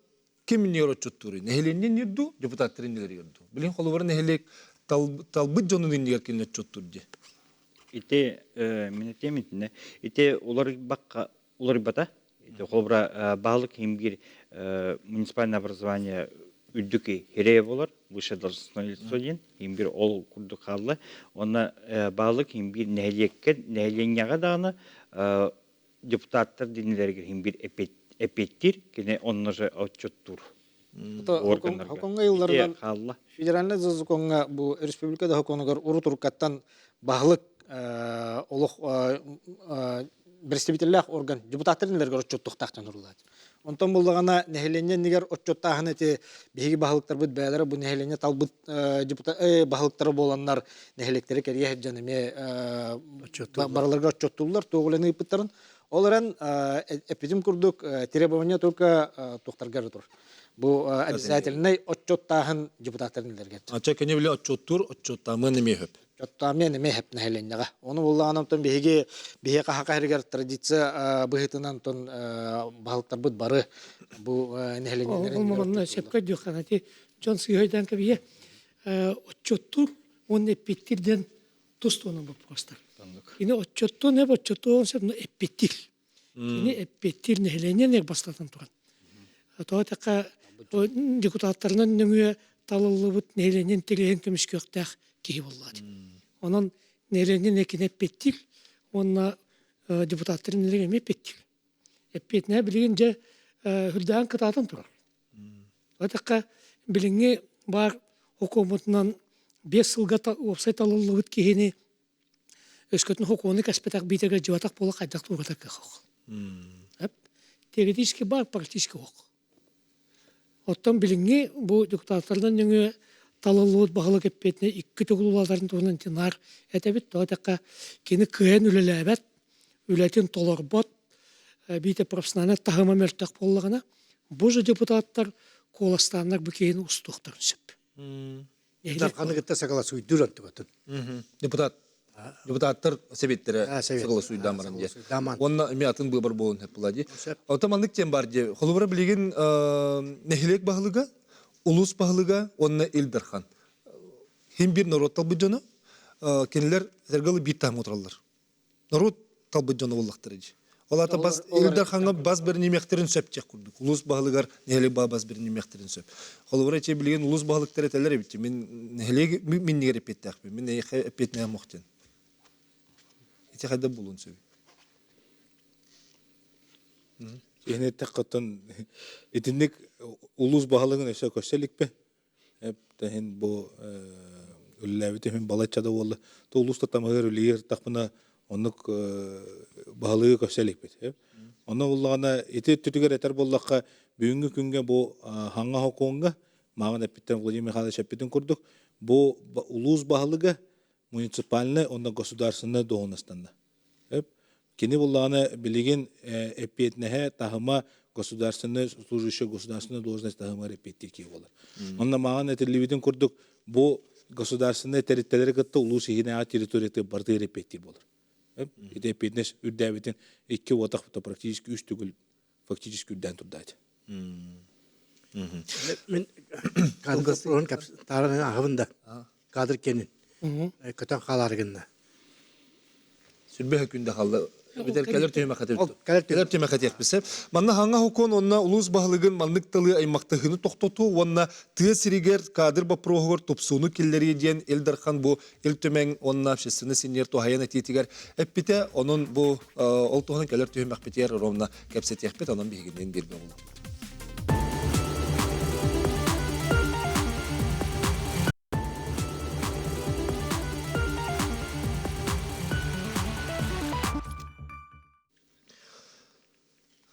ким иннигэр отчуттууруй? Нэһилиэнньэ иннигэр дуу, депутаттар иннилэригэр дуу? Билин холобура нэһилиэк талбыт дьонун иннигэр кинини отчуттуур дии. Ити мин этиэм итиннэ. Ити уларыйбакка уларыйбата. Ити холобура баһылык иһин биир муниципальное образование үрдүк хирэйэ болар, высшее должностное лицо диэн, иһин биир ол курдук хаалла. Онно баһылык иһин биир нэһилиэккэ, нэһилиэнньэҕэ даҕаны депутаттар динилэригэр иһин биир эппиэттиир, кини онно же отчуттуур. Хокоҥҥа ыйылларынан федеральнай закоҥҥа бу республика да хоконугар урут уруккаттан баһылык олох представителлээх орган депутаттар иннилэригэр отчуттуохтаах дьон уруулаат. Онтон буллаҕына нэһилиэнньэ иннигэр отчуттааһын ити биһиги баһылыктарбыт бэйэлэрэ бу нэһилиэнньэ талбыт депутат баһылыктара буоланнар нэһилиэктэри кэрийэ сылдьан эмиэ барыларга отчуттууллар туох үлэни ыыппыттарын. Ол эрэн эппитим курдук требование только туохтарга эрэ турар. Бу обязательнай отчуттааһын депутаттарын иннилэригэр. Ача кини биле отчуттуур отчуттаамыан эмиэ хөп. Отчуттаамыан эмиэ хөп нэһилиэнньэҕэ. Ону буллаҕына онтон биһиги биһиэхэ хаха иһигэр традиция быһыытынан онтон баһылыктарбыт бары бу нэһилиэнньэлэрин Ол манна сөпкө өйдүөххэ ити дьон сыыһа өйдөөн кэбиһиэ отчуттуур уонна эппиттиир диэн тус туһунан боппуруостар. Кини отчуттуон эп отчуттуон сөп эппиттиир. Кини эппиэттиир нэһилиэнньэ бастатан туран. Тоҕо эттэххэ, депутаттарынан нөҥүө талыллыбыт нэһилиэнньэ интэриэһин көмүскүөхтээх киһи буоллаҕа. Онон нэһилиэнньэ кини эппиэттиир уонна депутаттар иннилэрин эмиэ эппиэттиир. Эппиэтинэһэ билигин дьэ үрдээн кытаатан турар. Эттэххэ, билиҥҥи баар хокуоммутунан 5 сылга уопсай талыллыбыт киһини өскөтүн хокуону кэспэтэх биитэргэ дьыбатах буола хайдах туурата кыах Теоретически бар, практически ох. Оттон билиҥҥи бу депутаттарынан нөҥүө талыллыбыт баһылык эппиэтинэ икки төгүл улаатарын туһунан наар этэбит. Тоҕо этэххэ, кини кыайан үлэлээбэт, үлэтин толорбот, биитэ профессиональнай таһыма мөлтөх буоллаҕына, бу же депутаттар куоластааннар бу киһини устуохтарын сөп. Дарханы кытта согласуйдуур онтугатын. Депутат депутаттар сэбиэттэрэ согласуйдаан баран дии. Уонна эмиэ атын быыбар буолун сөп була дии. Оттон маннык диэн бар дии. Холобура билигин нэһилиэк баһылыга, улуус баһылыга уонна Ил Дархан. Хим бир норуот талбыт дьоно кинилэр сэргалы биир таһым отыраллар. Норуот талбыт дьоно буоллахтара дии. Ол аата бас Ил Дархаҥҥа бас бэринимиэхтэрин сөп диэх курдук. Улуус баһылыгар нэһилиэк баһа бас бэринимиэхтэрин сөп. Холобура, эчи билигин улуус баһылыктара этэллэр эбит. Мин нэһилиэк миннигэр эппиэттээхпин. Мин эйиэхэ эппиэтинэһим ох диэн. Ити хайда булуон сөбүй? Киһини эттэххэ итинник улуус баһылыгын өссө көрсө иликпин. Эп бу үлэлээбит иһин балачча да буолла. То улууста тамыгар үлэлиир тахпына оннук баһылыгы көрсө иликпит. Онно буллаҕына ити өттүтүгэр этэр буоллахха бүгүҥҥү күҥҥэ бу хаҥа хокуоҥҥа мааман эппиттэн Владимир Михайлович эппитин курдук бу улуус баһылыга муниципальнай уонна государственнай дуоһунастанна. Кини буллаҕына билигин эппиэтинэһэ таһыма государственный служащий государственная должность таһымыгар эппиэттиир киһи буолар. Онно маҕан этиллибитин курдук бу государственнай тэрилтэлэри кытта улуус иһинээҕи территорията барытыгар эппиэттиир буолар. Ити эппиэтинэс үрдээбитин икки уотах практически үс төгүл фактически үрдээн турдаат. Мин кадр тааран аһабын да кадр кенин көтөн хаалаары гынна. Сүрбэ күндэ халла Битер кэлэр түһүмэхэ кэлэр түһүмэхэ диэхписэ. Манна хаҥа хокуон онна улуус баһылыгын маннык тылы аймактыһыны тохтотуу уонна тыа сиригэр кадр боппуруоһугар тупсууну киллэрии диэн Ил Дархан бу Ил Түмэн уонна общественный синьер туһайан этиитигэр эппитэ. Онон бу ол туһунан кэлэр түһүмэхпитигэр ровно кэпсэтиэхпит, онон биһигинниин бииргэ буолуо.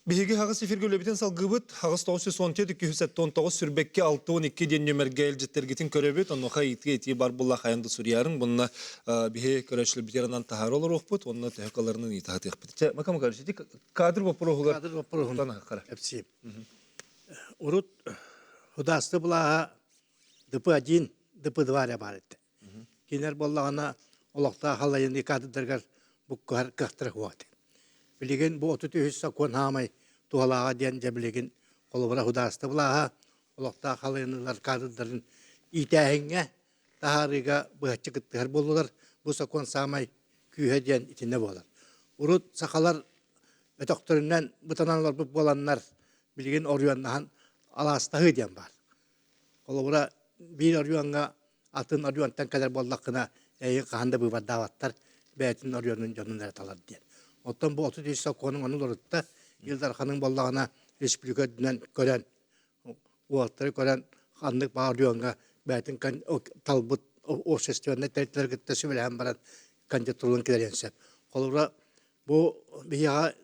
Биһиги хаҕыс эфиргэ үлэбитин салгыыбыт. Хаҕыс 914 279 сүрбэккэ 62 диэн нөмергэ илдьиттэргитин көрөбүт. Онуоха ыйытыы этии бар буолла хайан да суруйарын. Bunна биһи көрөөччүлэрбитигэр таһаара олоруохпут. Онно төһө каларынан ыйытаһатыахпыт. Чэ, Мака Макарович, ити кадр вопроһугар Кадр вопроһун кэпсиим. Урут худаасты былааһа ДП-1, ДП-2 эрэ баар этэ. Кинилэр буоллаҕына олохтоох халайыныы кадрдарыгар буккуһар кыахтара суох этэ. Билигин бу 33 сокуон хаамай туһалааҕа диэн дьэ билигин холобура худаасты былааһа олохтоох халайыныылар кадрдарын иитээһиҥҥэ таһаарыыга быһаччы кыттыһар буоллулар. Бу сокуон саамай күүһэ диэн итиннэ буолар. Урут сахалар өтөхтөрүнэн бытанан олорбут буоланнар билигин оройуоннаһан алаастаһыы диэн баар. Холобура, биир оройуоҥҥа атын оройуонтан кэлэр буоллаххына, эйигин хаһан да быыбардаабаттар, бэйэтин оройуонун дьонун эрэ талар диэн. Оттон бу 33 сокуонун ону уларытта, Ил Дарханыҥ буоллаҕына республика үрдүнэн көрөн уолаттары көрөн ханнык баар оройуоҥҥа бэйэтин талбыт общественнай тэрилтэлэр кытта сүбэлэһэн баран кандидатураларын киллэриэн сөп. Холобура, бу биһиэхэ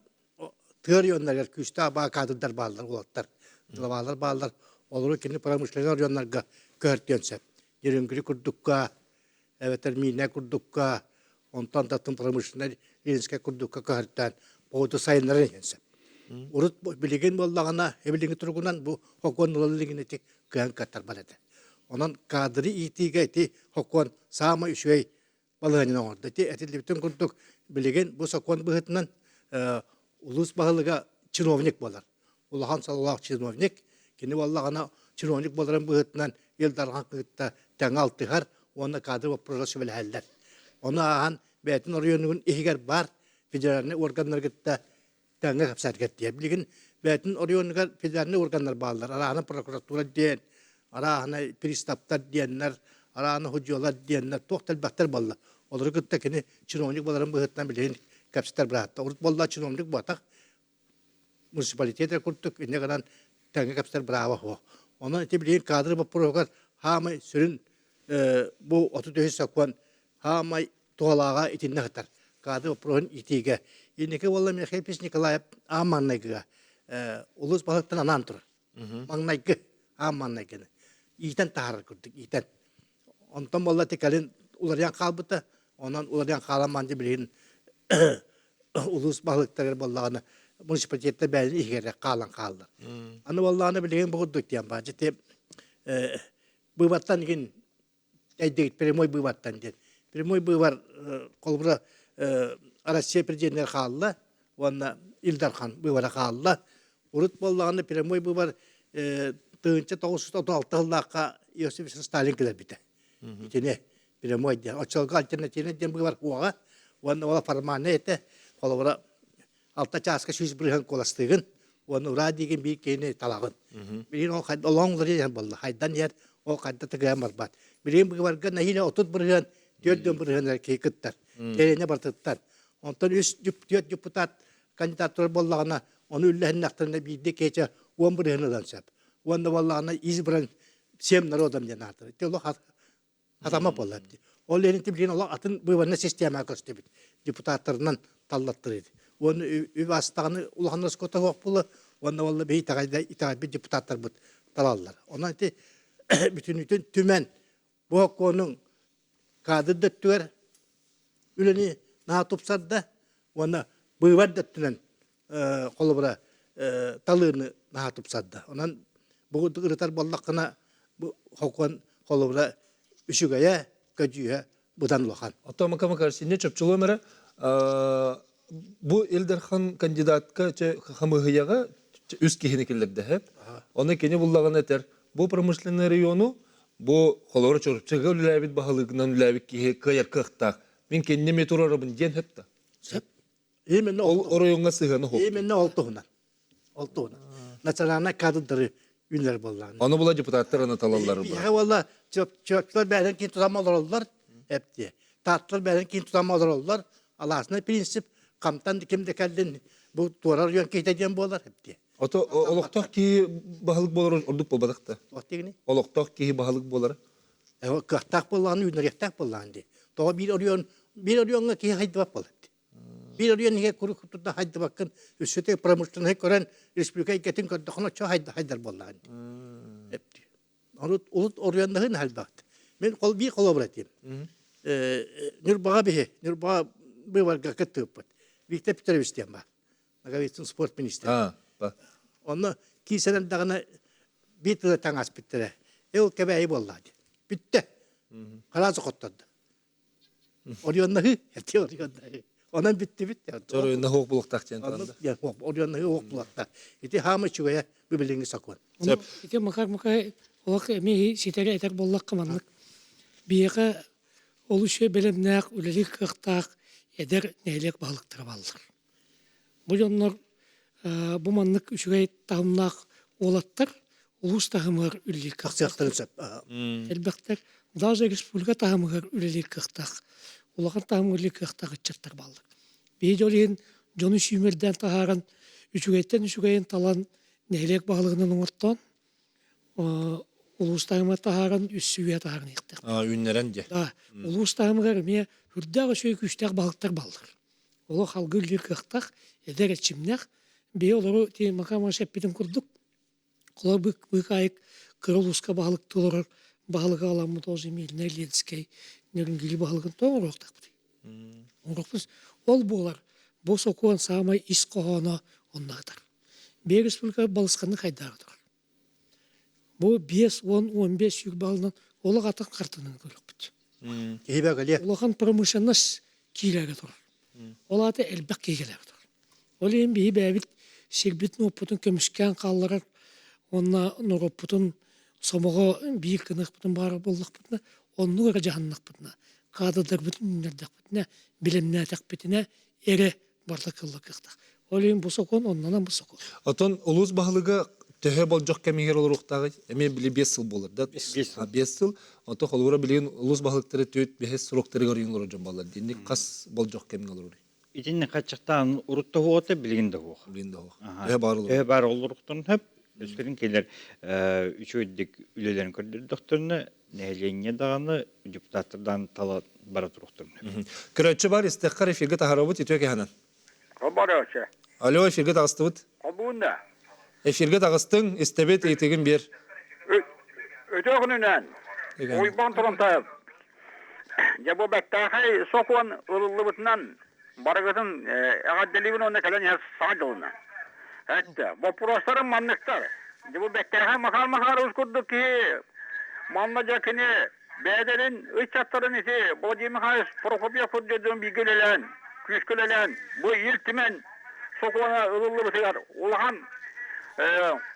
тыа оройуоннарыгар күүстээх баа кадрдар бааллар уолаттар главалар бааллар олору кини промышленнай оройуоннарга көһөртүөн сөп. Нерюнгри курдукка эбэтэр Миинэ курдукка онтон да атын промышленнай Ленинскэй курдукка көһөртөөн поводу сайыннаран иһэн сөп. Урут билигин буоллаҕына, билиҥҥи туругунан бу хокуон ылан илигин ити кыайан кыаттарбат этэ. Онон кадры иитиигэ ити хокуон саамай үчүгэй балаһыанньаны оҥордо. Ити этиллибитин курдук билигин бу сокуон быһыытынан улуус баһылыга чиновник буолар. Улахан сололоох чиновник. Кини буоллаҕына чиновник буоларын быһыытынан Ил Дархан кытта тэҥэ алтыһар уонна кадр боппуруоһа сүбэлэһэллэр. Ону ааһан бэйэтин оройуонугун иһигэр баар федеральнай органнары кытта Тэҥҥэ кэпсээтигэр тиийэр. Билигин бэйэтин оройуонугар федеральнай органнар бааллар. Арааһына прокуратура диэн, арааһына приставтар диэннэр, арааһына судьуйалар диэннэр, туох да элбэхтэр буолла. Олору кытта кини чиновник буоларын быһыытынан билигин кэпсэтэр быраатта. Урут буолла чиновник буотах, муниципалитет эрэ курдук инньэ гынан тэҥҥэ кэпсэтэр бырааба суох. Онон ити билигин каадыр боппуруоһугар хаамай сүрүн бу 33 сокуон хаамай туһалааҕа итиннэ сытар. Каадыр боппуруоһун иитиигэ. Инники буолла Михаил Ильич Николаев аан маҥнайгыга улуус баһылыктан анаан турар. Маҥнайгы аан маҥнайгыны иитэн таһаарар курдук иитэн. Онтон буолла ити кэлин уларыйан хаалбыта. Онон уларыйан хаалан манды билигин улуус баһылыктарыгар буоллаҕына муниципалитеттар бэйэлэрин иһигэр хаалан хааллар. Аны буоллаҕына билигин бу курдук диэн баар. Дьэ быыбартан игин эйдигит прямой быыбартан диэн. Прямой быыбар холобура Россия президенигэр хаалла уонна Ил Дархан быыбара хаалла. Урут буоллаҕына прямой быыбар 1936 сыллаахха Иосиф Сталин кэлэрбитэ. Итини прямой диэн. Оччолорго альтернативный диэн быыбар уоҕа уонна ол формальный этэ. Холобура алта чааска 100% куоластыыгын уонна ураа диигин биир киһини талаҕын. Билигин ол олоҥ уларыйан буолла. Хайдан иһэр ол хайда тыгыан барбат. Билигин быыбарга нэһиилэ 30% 40% киһи кыттар. Кэриэнэ барытыттан. Онтон үс түөрт депутат кандидаттар буоллаҕына, ону үллэһиннэхтэринэ биирдэ киһи 10% ылан сөп. Уонна буоллаҕына избран всем народом диэн аатырар. Ити олох хатама буолар дии. Ол иһин билигин олох атын выборная система көстүбүт. Депутаттарынан таллаттырыр. Уонна үп астаҕына улахан роскота суох буолла. Уонна уолла биһи итэҕэйбит депутаттарбыт талаллар. Онон ити бүтүнүтүн түмэн бу сокуонун кадр да өттүгэр үлэни наһаа тупсарда уонна быыбар да өттүнэн холобура талыыны наһаа тупсарда. Онон бу ырытар буоллаххына бу сокуон холобура үчүгэйэ, көдьүүһэ быдан улахан. Оттон Макар синне чопчулуом эрэ бу Ил Дархан кандидатка хамыыһыйаҕа үс киһини киллэрдэһэ. Оны кини буллаҕына этэр бу промышленный району бу холобура Чурапчыга үлэлээбит баһылыгынан үлэлээбит киһи кыайар кыахтаах. Мин кинини турарабын диэн сөп да. Сөп. Именно ол оройуоҥҥа сыһыана суох. Именно ол туһунан. Ол туһунан. Национальнай кадрдары үнэр буоллаҕына. Ону була депутаттар анаталаллар бу. Биһиэхэ буолла чөптөр бэйэлэрин киин тутан олороллор эптиэ. Таатталар бэйэлэрин киин тутан олороллор. Алаасынай принцип хамтан ким да кэллин бу туорар үйөн киһитэ диэн буолар эптиэ. Ото олохтоох киһи баһылык буолар ордук буолбатах да. Оттигини? Олохтоох киһи баһылык буолар. Кыахтаах буоллаҕына үүнэриэхтээх буоллаҕын дии. Тоҕо биир оройуон биир оройуоҥҥа киһи хайдыбат буолар дии. Биир оройуон иһэ куруук тутта хайдыбаккын өссө промышленнай көрөн республика эйгэтин көрдөххүнэ оччо хайдар буоллаҕын дии. Урут урут оройуоннаһын элбэхт. Мин хол биир холобур этиим. Ньурбаҕа биһи Ньурбаҕа быыбарга кыттыыппыт. Виктор Петрович диэн баар. Наговицын спорт министрэ. Онно киирсэн даҕаны биир тыла таҥас бүттэрэ. Эл кэбээйи буолла диэн. Бүттэ. Хараас хотторду. Орионнаһы, эти орионнаһы. Онон бүттүбүт. Орионнаһы ох булуктаах диэн туранда. Орионнаһы ох булуктаах. Ити хаама үчүгэйэ бу билиҥҥи сокуон. Сөп. Ити Макар Макай олох эмиэ ситэри этэр буоллахха маннык. Биһиэхэ ол үчүгэй бэлэмнээх, үлэлиир кыахтаах эдэр нэһилиэк баһылыктара бааллар. Бу дьоннор бу маннык үчүгэй таһымнаах уолаттар улуус таһымыгар үлэлиир кыахтаахтарын сөп. Элбэхтэр. Даже республика таһымыгар үлэлиир кыахтаах, улахан таһымҥа үлэлиир кыахтаах ыччаттар бааллар. Биһиги ол иһин дьону сүүмэрдээн таһааран, үчүгэйтэн үчүгэйин талан нэһилиэк баһылыгынан оҥортоон, улуус таһымыгар таһааран үс сүүһэ таһааран иһиэхтээх. Үүннэрэн дьэ. Улуус таһымыгар эмиэ үрдээх үчүгэй күүстээх баһылыктар бааллар. Олох алгыы үлэлиир кыахтаах, эдэр эрчимнээх. Биһи олору ти Макар эппитин курдук, холор быыкаайык кыра улууска баһылыктыы олорор баһылыга аламмыт ол Мирнэй Ленскэй Нөрүнгүлү баһылыгын тоҕо оҥоруохтаахпытый? Оҥоруохпут. Ол буолар, бу сокуон саамай ис хоһооно онно сытар. Биһиги республика балысханнык хайдаары турар. Бу 5, 10, 15 сүүр балынан олох атын хартыынаны көрүөхпүт. Киһи бөҕөлүө. Улахан промышленность киирээри турар. Ол аата элбэх киһи кэлээри турар. Ол иһин биһи бэйэбит сирбитин-уоппутун көмүскээн хаалларар уонна норуоппутун сомоҕо биир гыныахпытын баҕарар буоллахпытына, оннук эрэ дьаһаннахпытына, каадырдарбытын үүннэрдэхпитинэ, билэмнээтэхпитинэ эрэ барыта кылла кыахтаах. Ол иһин бу сокуон оннунан бу сокуон. Отон улуус баһылыга төһө болдьох кэмигэр олоруохтааҕый? Эмиэ били 5 сыл буолар да? 5 сыл. Онтон холобура билигин улуус баһылыктара түөрт бэһис сроктарыгар ойун олорор дьон буоллар. Динник хас болдьох кэмҥэ олорор? Итинник хаччахтаан урут да уота билигин да уох. Билигин да уох. Төһө баар олорор? Төһө баар олоруохтарын сөп. Өскөтүн келер үчүгэйдик үлэлэрин көрдөрдөхтөрүнэ нэһилиэнньэ даҕаны депутаттардан тала бара туруохтарын сөп. Көрөөччү бар истэххэр эфиргэ таһарабыт үтүө кэһэнэн. Хобороочу. Алло, эфиргэ таҕыстыбыт. Хобуунна. Эфиргэ таҕыстыҥ, истэбит, ыйытыгын биэр. Өтө күнүнэн. Уйбан Турунтаев. Дьэ бу бэттээхэй сокуон ылыллыбытынан барыгытын эҕэрдэлиибин уонна кэлэн иһэр саҥа дьылынан. Эттэ, боппуруостарым манныктар. Дьэ бу бэттээхэй Макар Макарович курдук киһи манна дьэ кини бэйэлэрин ыччаттарын ити Владимир Михайлович Прокопьев курдук дьон бииргэ үлэлээн, күүскэ үлэлээн, бу Ил Түмэн сокуона ылыллыбытыгар улахан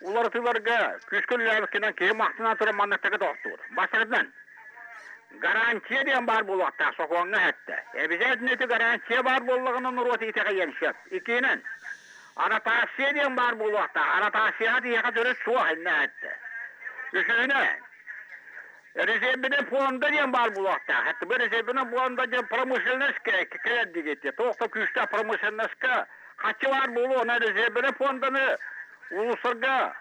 уларытыыларга күүскэ үлэлээбиккинэн киһи махтанан туран манныктарга тохтуур. Бастакытынан, Гарантия диэн баар буолуохтаах сокуоҥҥа эттэ. Эбизээтинэ ити гарантия баар буоллаҕына норуот итэҕэйиэн сөп. Иккиһинэн, анотация диэн баар буолуохтаах. Анотацияҕа тиһиэхэ төрүт суох иннэ эттэ. Үсүһүнэн, резервинэй фонда диэн баар буолуохтаах. Эттэ бу резервинэй фонда диэн промышленность кэлэр диэки туох да күүстээх промышленноска хаччы баар буолуо, онон резервинэй фонданы улуустарга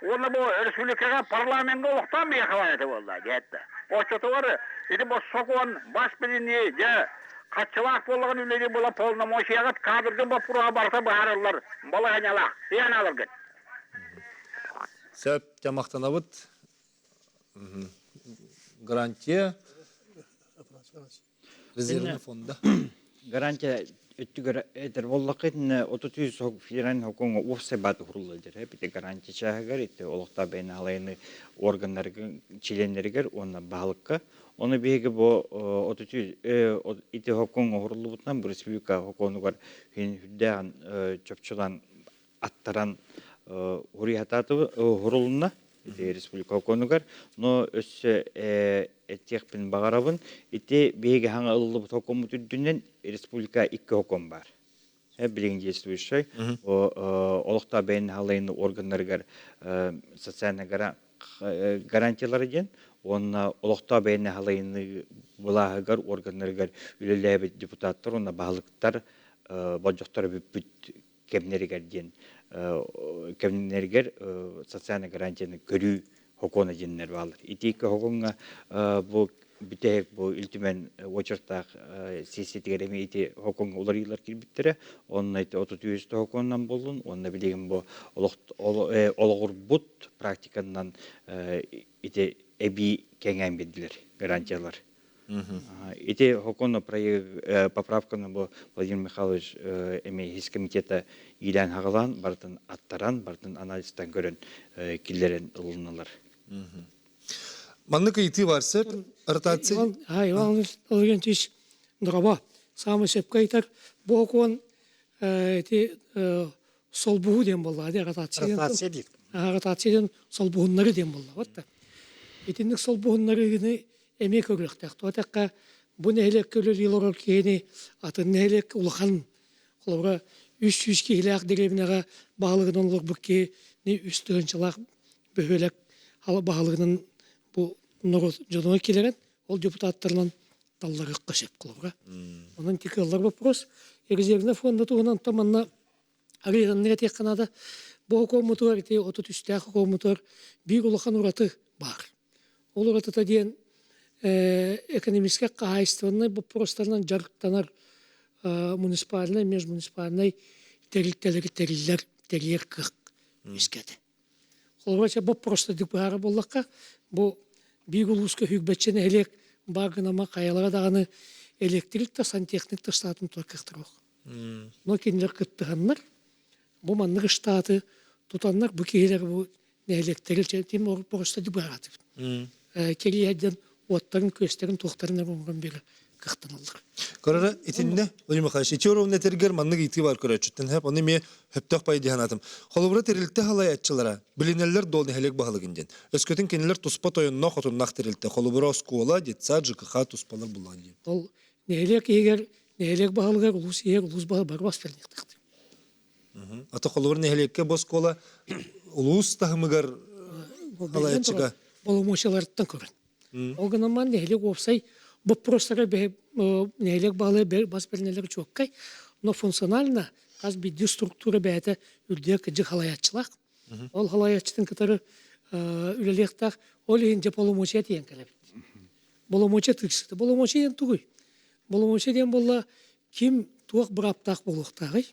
уонна бу республикаҕа парламеҥҥа олохтоон биһиэхэ баар этэ буолла диэттэ. Оччотугар ити бу сокуон бас билинии дьэ хаччылаах буоллаҕын үлэлии була полномочияҕыт кадргын боппуруоһа барыта быһаарыллар балаһыанньалаах. Иһэн аларгыт. Сөп, махтанабыт. Гарантия Резервный фонда. Гарантия өттүгэр этэр буоллахха итиннэ 33 федеральный хокуҥҥа уопсай баат уһурулла дьэр ити гарантия чааһыгар ити олохтоох бэйэни халайыны органнарыгар чилиэннэригэр уонна баһылыкка ону биһиги бу 33 ити хокуҥ уһуруллубутунан бу республика хокуонугар үрдээҕин чопчулаан аттаран уруйатаатыбыт уһурулунна ити республика оконугар но өссө этиэхпин баҕарабын ити биһиги хаҥа ылыллыбыт окоммут үрдүнэн республика икки окон бар билигин действующай олохтоох бэйэни халайын органнарыгар социальный гарантиялары диэн уонна олохтоох бэйэни халайыны былааһыгар органнарыгар үлэлээбит депутаттар уонна баһылыктар болдьохторо бүппүт кэмнэригэр диэн кэмнэригэр социальный гарантияны көрүү хокуона диэннэр бааллар. Ити икки хокуоҥҥа бу бүтэһик бу Ил Түмэн уочараттаах сессиятыгар эмиэ ити хокуоҥҥа уларыйыылар киирбиттэрэ. Онно ити 33 хокуонунан буоллун уонна билигин бу олоҕурбут практиканан ити эбии кэҥээн биэрдилэр гарантиялар. Ити хокуону проект поправканы бу Владимир Михайлович эмиэ ис комитета иилээн хаҕалаан барытын аттаран, барытын анализтан көрөн киллэрэн ылыналар. Маннык ыйытыы бар сөп. Ротация. Иван, Иван Лаврентьевич Дроба самый сөпкө ыйытар. Бу хокуон ити солбуһуу диэн буолла ротация Ротация диир. Ротация диэн солбуһуннары диэн буолла. Вот так. Итинник солбуһуннарыгыны эмиэ көрүөхтээх. Туотахха бу нэһилиэккэ үлэлии олорор киһини атын нэһилиэк улахан холобура 300 киһилээх дэриэбинэҕэ баһылыгынан олорбут киһини үс тыһыынчалаах бөһүөлэк баһылыгынан бу норуот дьонугар киллэрэн ол депутаттарынан талларыахха сөп холобура. Онон ити кыаллар вопрос. Резервнэй фонда туһунан то манна арыйаннык этиэххэ наада. Бу окуоммутугар ити 33-тээх окуоммутугар биир улахан ураты баар. Ол уратыта диэн экономическай хаһаайыстыбаннай боппуруостарынан дьарыктанар муниципальнай, межмуниципальнай тэрилтэлэри тэриллэр тэрийэр кыах үөскээтэ. Холобура, чэ боппуруостардык быһаарар буоллахха, бу биир улууска сүүрбэччэ нэһилиэк баар гынама хайалара даҕаны электрик да, сантехник да штатын тутар кыахтара суох. Но кинилэр кыттыһаннар, бу маннык штаты тутаннар, бу киһилэр бу нэһилиэктэри тим боппуруостардык быһааратыбыт. Кэлиэһэрдэн уоттарын, күөстэрин, туохтарын эрэ оҥорон биэрэр кыахтаналлар. Көрөрө итиннэ Владимир Михайлович, ити уровня этэргэр маннык ыйытыы бар көрөөччүттэн хөп, ону эмиэ хөптөөх пай диэн атым. Холобура тэрилтэ халайааччылара билинэллэр дол нэһилиэк баһылыгын диэн. Өскөтүн кинилэр туспа тойонноох хотуннаах тэрилтэ, холобура оскуола, детсад, ЖКХ туспалар буллаҕа диэн. Ол нэһилиэк иһигэр нэһилиэк баһылыгар улуус иһигэр улуус баһылыгар бары бас бэриниэхтээхтэр. Ата холобур нэһилиэккэ бу оскуола улуус таһымыгар халаяччыга боломуочуйаларыттан көрөн. Ол гынан баран нэһилиэк уопсай боппуруостара нэһилиэк баһылыга бас бэринэлэр чуоккай, но функционально хас биирдии структура бэйэтэ үрдүгэ кыдьык халайааччылаах. Ол халайааччытын кытары үлэлиэхтээх. Ол иһин дьэ боломуочуйа тиийэн кэлэбит. Боломуочуйа тыырсыта. Боломуочуйа диэн тугуй? Боломуочуйа диэн буолла ким туох бырааптаах буолуохтааҕый?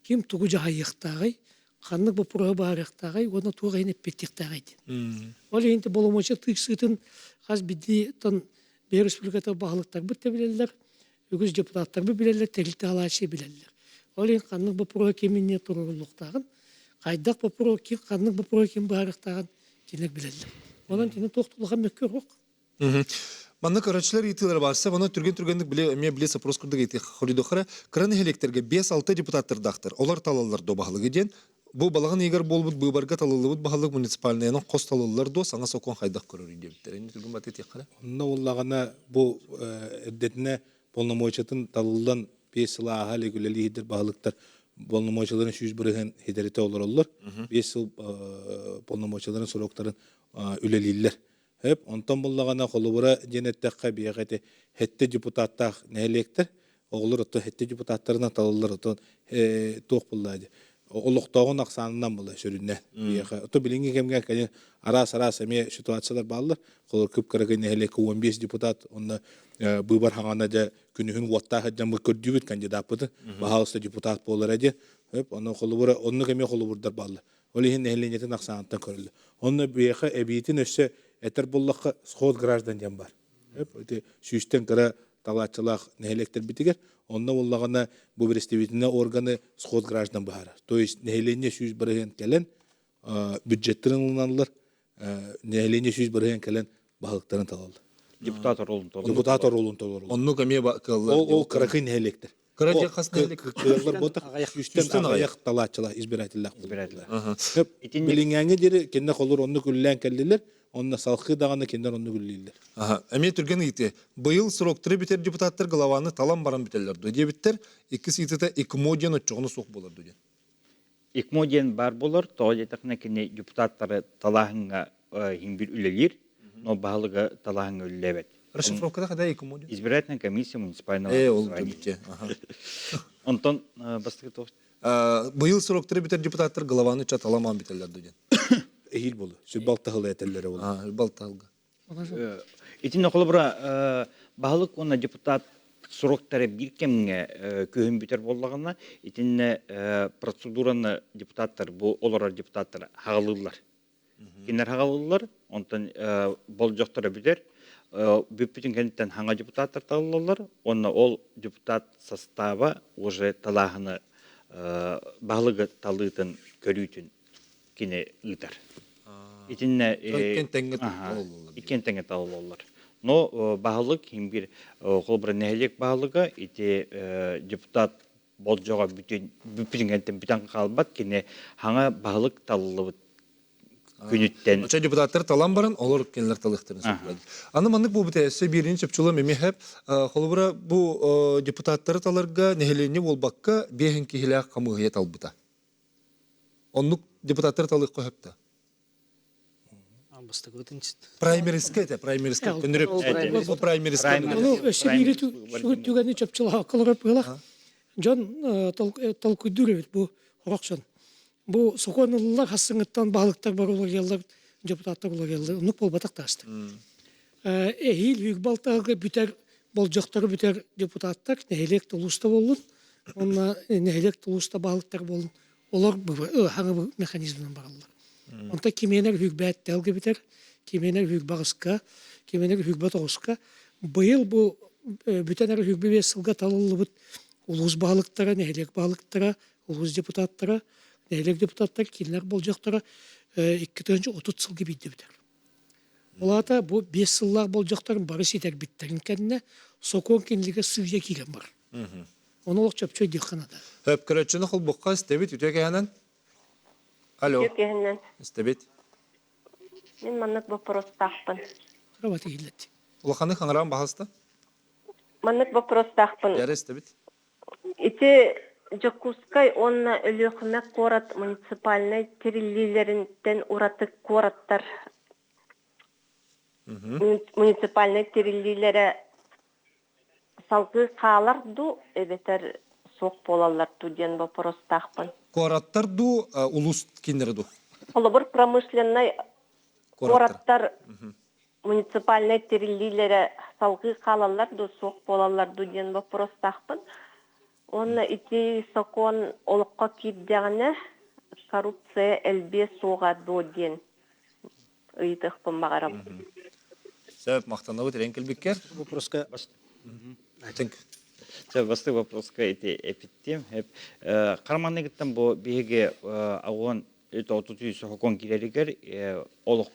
Ким тугу дьаһайыахтааҕый, ханнык боппуруоһу быһаарыахтааҕый уонна туох иһин эппиэттиэхтээҕий диэн. Ол иһин боломуочуйа тыырсыытын хас биирдии биһи республиката баһылыктарбыт да билэллэр, үгүс депутаттарбыт билэллэр, тэрилтэ халааччы билэллэр. Ол иһин ханнык боппуруоһу ким иннинэ туруоруллуохтааҕын, хайдах боппуруоһу ким ханнык боппуруоһу ким быһаарыахтааҕын кинилэр билэллэр. Онон кини туох улахан мөккүөр суох. Манна көрөөччүлэр ыйытыылара барса, онон түргэн-түргэнник биле эмиэ биле вопрос курдук ыйытыы хоридохара кыра нэһилиэктэргэ 5-6 депутаттардаахтар. Олор талаллар до баһылыгы диэн. Бу балаҕан ыйыгар буолбут быыбарга талыллыбыт баһылык муниципальныйанан хос талыллар дуо саҥа сокуон хайдах көрөр диэбиттэр. Инни түргэн баты этиэххэ. Онно уллаҕына бу эрдэтинэ полномочиятын талыллан 5 сыл ааһа илик үлэлииһидэр баһылыктар полномочияларын 100% хидэритэ олороллор. 5 сыл полномочияларын сроктарын үлэлииллэр. Хөп, онтон буллаҕына холобура диэн эттэххэ биһиэхэ ити сэттэ депутаттаах нэһилиэктэр, оҕолор оттон сэттэ депутаттарынан талыллар отон туох буллаа дии олохтооҕун ахсаанынан була сүрүннээн биһиэхэ. Ото билиҥҥи кэмҥэ кэлин араас-араас эмиэ ситуациялар бааллар. Холобур кып-кыракый нэһилиэккэ 15 депутат, онно быыбар хаҥана дьэ күнүһүн уоттаах сылдьаммыт көрдүүбүт кандидаппытын. Баһаалыста депутат буолара диэн. Хөп, ону холобура оннук эмиэ холобурдар бааллар. Ол иһин нэһилиэнньэтин ахсааныттан көрүллэр. Онно биһиэхэ эбиитин өссө этэр буоллахха сход граждан диэн бар. Ити сүүстэн кыра талааччылаах нэһилиэктэрбитигэр онно буоллаҕына бу представительнай органы сход граждан быһаарар. То есть нэһилиэнньэ 100% кэлэн бюджеттарын ылыналлар, нэһилиэнньэ 100% кэлэн баһылыктарын талаллар. Депутат оруолун толорор. Депутат оруолун толорор. Оннук эмиэ кыаллар. Ол ол кыракый нэһилиэктэр. Кыра дьиэ хас нэһилиэк? Кыаллар буотах сүүстэн аҕыйах талааччылаах избирателлээх буолар. Билиҥҥээҥҥэ диэри кинилэр холур оннук үллээн кэллилэр, онно салхыы даҕаны кинилэр оннук үллииллэр. Эмиэ түргэн ыйытыы. Быйыл сроктары бүтэр депутаттар главаны талан баран бүтэллэр дуо диэбиттэр. Иккис ыйытыыта ИКМО диэн оччоҕуна суох буолар дуо диэн. ИКМО диэн баар буолар, тоҕо диэтэххинэ кини депутаттары талааһыҥҥа иһин бир үлэлиир, но баһылыга талааһыҥҥа үлэлээбэт. Расшифровката хада ИКМО диэн? Избирательная комиссия муниципального Э, ол образования. дьэ, аха. Онтон бастакы туох Быйыл сроктары бүтэр депутаттар главаны чаталамаан бүтэллэр диэн. Эһиил болу. Сүр балтаһылы этэллэрэ болу. Балтаһылга. Итиннэ холобура баһылык уонна депутат сроктара биир кэмҥэ күһүн бүтэр буоллаҕына, итиннэ процедураны депутаттар, бу олорор депутаттар хаҕалыыллар. Кинилэр хаҕалыыллар, онтон болдьохторо бүтэр. Бүппүтүн кэнниттэн хаҥа депутаттар талыллаллар, уонна ол депутат состава уже талааһыны баһылыгы талыытын көрүүтүн кини ыытар. Итиннэ иккиэн тэҥҥэ талыллаллар. Иккиэн тэҥҥэ талыллаллар. Но баһылык иһин биир холобура нэһилиэк баһылыга ити депутат болдьоҕо бүтүн бүтүн бүтэн хаалбат кини хаҥа баһылык талыллыбыт күнүттэн. Очо депутаттар талан баран олор кинилэр талыахтарын сөп. Аны маннык буолбут өссө биирин чопчулам эмиэ хэп холобура бу депутаттары таларга нэһилиэнньэ буолбакка биэһин киһилээх хамыыһыйа талбыта. Оннук депутаттар талыахха сөп да. Праймериска этэ, праймериска. Көннөрүп. Праймериска. Ону өссө биири түгэни чопчулаһакка быһылах. Дьон толкуйдуур эбит бу хорохсон. Бу сокуон ылыллар хассыҥыттан баһылыктар бар уларыйаллар, депутаттар уларыйаллар. Оннук буолбатах тааста. Эһиил үүк балтаһыга бүтэр болдьохтору бүтэр депутаттар нэһилиэк улууста буоллун, уонна нэһилиэк улууста баһылыктар буоллун, олор хаҥы механизмынан бараллар. Онто кимиэнэр үһүкбээт тэлгэ бүтэр, кимиэнэр үһүкбаҕыска, кимиэнэр үһүкбэ тоҕуска. Быйыл бу бүтэн эрэ үһүкбэ биэс сылга талыллыбыт улуус баһылыктара, нэһилиэк баһылыктара, улуус депутаттара, нэһилиэк депутаттар кинилэр болдьохторо 2030 сылга биирдэ бүтэр. Ол аата бу 5 сыллаах болдьохторун бары ситэрбиттэрин кэннэ сокуон кинилигэ сыыйа киирэн барар. Ону олох чопчу өйдүөххэ наада. Хөп көрөччүнү холбукка истэбит үтүө кэһэнэн. Алло. Үтүө кэһэнэн. Истэбит. Мин маннык боппуруостаахпын. Кровать иһиллэт. Улаханы хаҥыраан баһаста. Маннык боппуруостаахпын. Яра истэбит. Ити Дьокуускай уонна Өлүөхүмэ куорат муниципальнай тэриллиилэриттэн ураты куораттар муниципальнай тэриллиилэрэ салгыы хаалар дуу эбэтэр суох буолаллар дуу диэн боппуруостаахпын. Куораттар дуу, улуус кииннэрэ дуу? Холобур, промышленнай куораттар муниципальнай тэриллиилэрэ салгыы хаалаллар дуу, суох буолаллар дуу диэн боппуруостаахпын. Уонна ити сокуон олоххо киирдэҕинэ коррупция элбиэ суоҕа дуо диэн ыйытыахпын баҕарабын. Сөп, махтанабыт ирэн кэлбиккэр. Вопроска Чэ, бастакы вопроска ити эпиттим. Карманныгыттан бу биһиги агон 33 хокон киирэригэр олох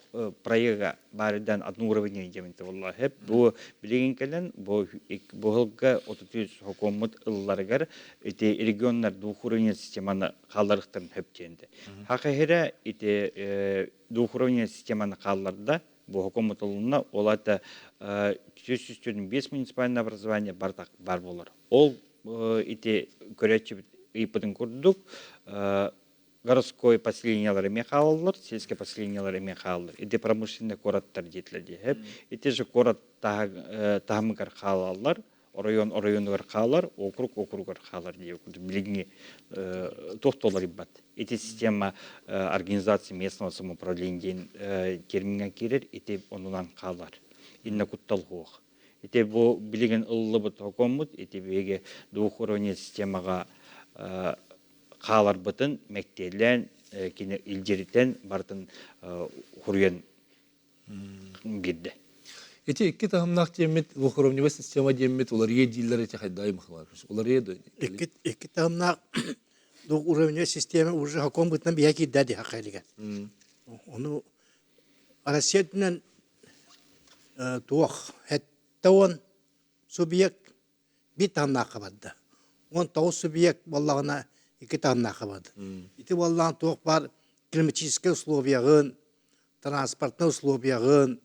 проега баарыдан одноуровневый диэминте болла хеп бу билигин кэлэн бу бу 33 хокоммут ылларыгар ити регионнар двухуровневый системаны хаалларыхтарын хөп диэнде. Хахыһыра ити двухуровневый системаны хаалларда бу хокоммут ылынна ол ата 345 муниципальное образование бар бар болар. Ол ити көрөччү ыйпытын курдук городской поселениялар эмиэ хаалаллар, сельское поселениялар эмиэ хаалаллар. Ити промышленный куораттар диэтилэр диэһэп. Ити же куорат таһымыгар хаалаллар, оройуон оройуонугар хаалар, округ округар хаалар диye билиҥҥи туох толорйбат. Ити система организации местного самоуправления диэн термиҥҥэ киирэр, ити онунан хаалар. Инна куттал суох. Ити бу билигин ыллыбыт хокуоммут, ити биһиги двухуровневый системаҕа хааларбытын мэктиэлээн, кини илдьиритэн барытын хуруйан биэрдэ. Ити икки таһымнаах диэммит двухуровневая система диэммит уларыйа дииллэр ити хайдай махлар. Уларыйа да Икки икки таһымнаах двухуровневая система уже хокон бытынан биһэ киирдэ дии хахайлыгар. Ону Россия үрдүнэн туох 70 субъект биир таһымнаахха барда. 19 субъект буоллаҕына икки таһымнаахха барда. Ити буоллаҕына туох баар климатическай условияҕын, транспортнай условияҕын,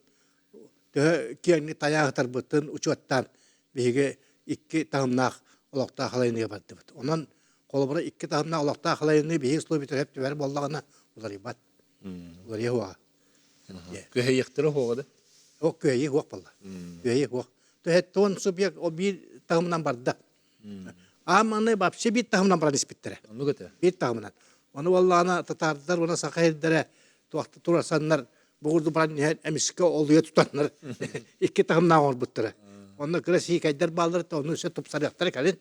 төһө киэҥник тайаахытарбытын учуоттаан биһиги икки таһымнаах олохтоох халайыныыга бардыбыт. Онон холобура икки таһымнаах олохтоох халайыныы биһиги условиятыгар сөп түбэһэр буоллаҕына уларыйбат. Уларыйа суоҕа. Күһэйиэхтэрэ суоҕа да? Ол күһэйии суох буолла. Күһэйии суох. Төһөттөн субъект ол биир таһымынан барда. Ааманы вообще биир таһымынан баран испиттэрэ. Оннук этэ. Биир таһымынан. Ону буоллаҕына татаардар уонна саха сирдэрэ туохта турасаннар бугурду баран иһэн эмискэ олуйа тутаннар икки таһымнаах оҥорбуттара. Онно кыра сиикэйдэр бааллар ону өссө тупсарыахтара кэлин.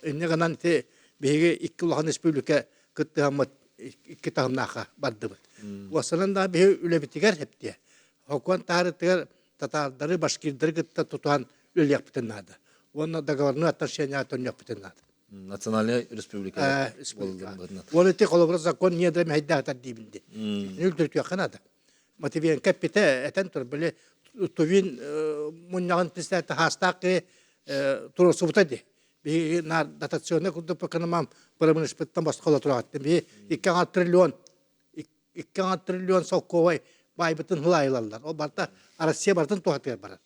Инньэ гынан ити биһиги икки улахан республика кыттыһаммыт икки таһымнаахха бардыбыт. Уоссанан да биһи үлэбитигэр эптиэ. Хокуон таарытыгар татаардары, башкирдары кытта тутуһан үлэлиэхпитин наада. Уонна договорные отношения төннүөхпүтүн наада. Национальная республика. Ол ити холобура закон недра мэһэйдээтэр диибин ди. Үлтүртүөххэ наада. Матвиенко эппитэ этэн тур били Тувин мунньаҕын председатель хаастаах киһи туруорсубута ди. Биһиги наар дотационнай курдук экономам промышленностьтан босхоло тураҕыт. Биһи 2 триллион 2 триллион солкуобай баайбытын хылайылаллар. Ол барыта Россия барытын туһатыгар барар.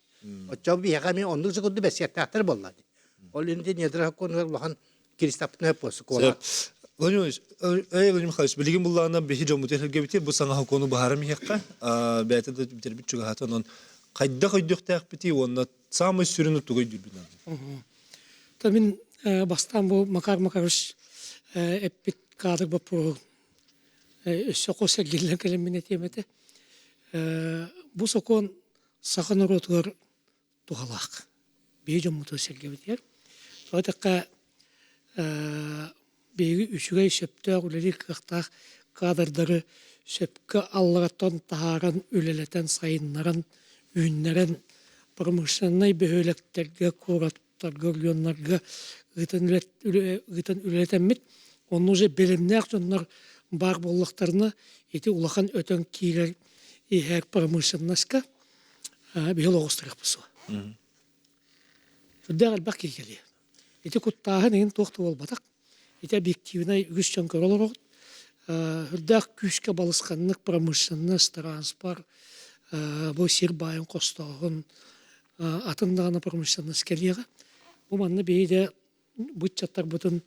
Оччо биһиэхэ эмиэ оннук же курдук бэсиэттээхтэр буолла. Ол инди недра хоккуонугар улахан киристаппытын өп Владимир Владимирович, эй Владимир Михайлович, билигин буллаҕына биһи дьоммутун эргэбити бу саҥа хокуону быһаарам иһиэххэ, бэйэтэ да бүтэрбит чугаһата, онон хайдах өйдүөхтээхпитий уонна саамай сүрүн тугу өйдүүрбүт То мин бастаан бу Макар Макарович эппит каадыр боппуруоһун өссө хос эргиллэн кэлэммин этиэм этэ. Бу сокуон саха норуотугар туһалаах. Биһи дьоммутугар сэргэбитигэр. Тоҕо диэтэххэ, биһиги үчүгэй сөптөөх үлэлиир кыахтаах кадрдары сөпкө аллараттан таһааран үлэлэтэн сайыннаран үүннэрэн промышленнай бөһүөлэктэргэ куораттарга районнарга ыытан ыытан үлэлэтэммит онно уже бэлэмнээх дьоннор баар буоллахтарына ити улахан өтөн киирэр иһэр промышленноска биһи олоҕустарыахпыт суох сүрдээх элбэх киһи кэлиэ Ити куттааһын иһин туох да буолбатах. Ити объективнай үгүс дьон көрө олороҕут. Үрдээх күүскэ балысханнык промышленность, транспорт, бу сир баайын хостооһун, атын даҕаны промышленность кэлиэҕэ. Бу манна биһиги бу ыччаттарбытын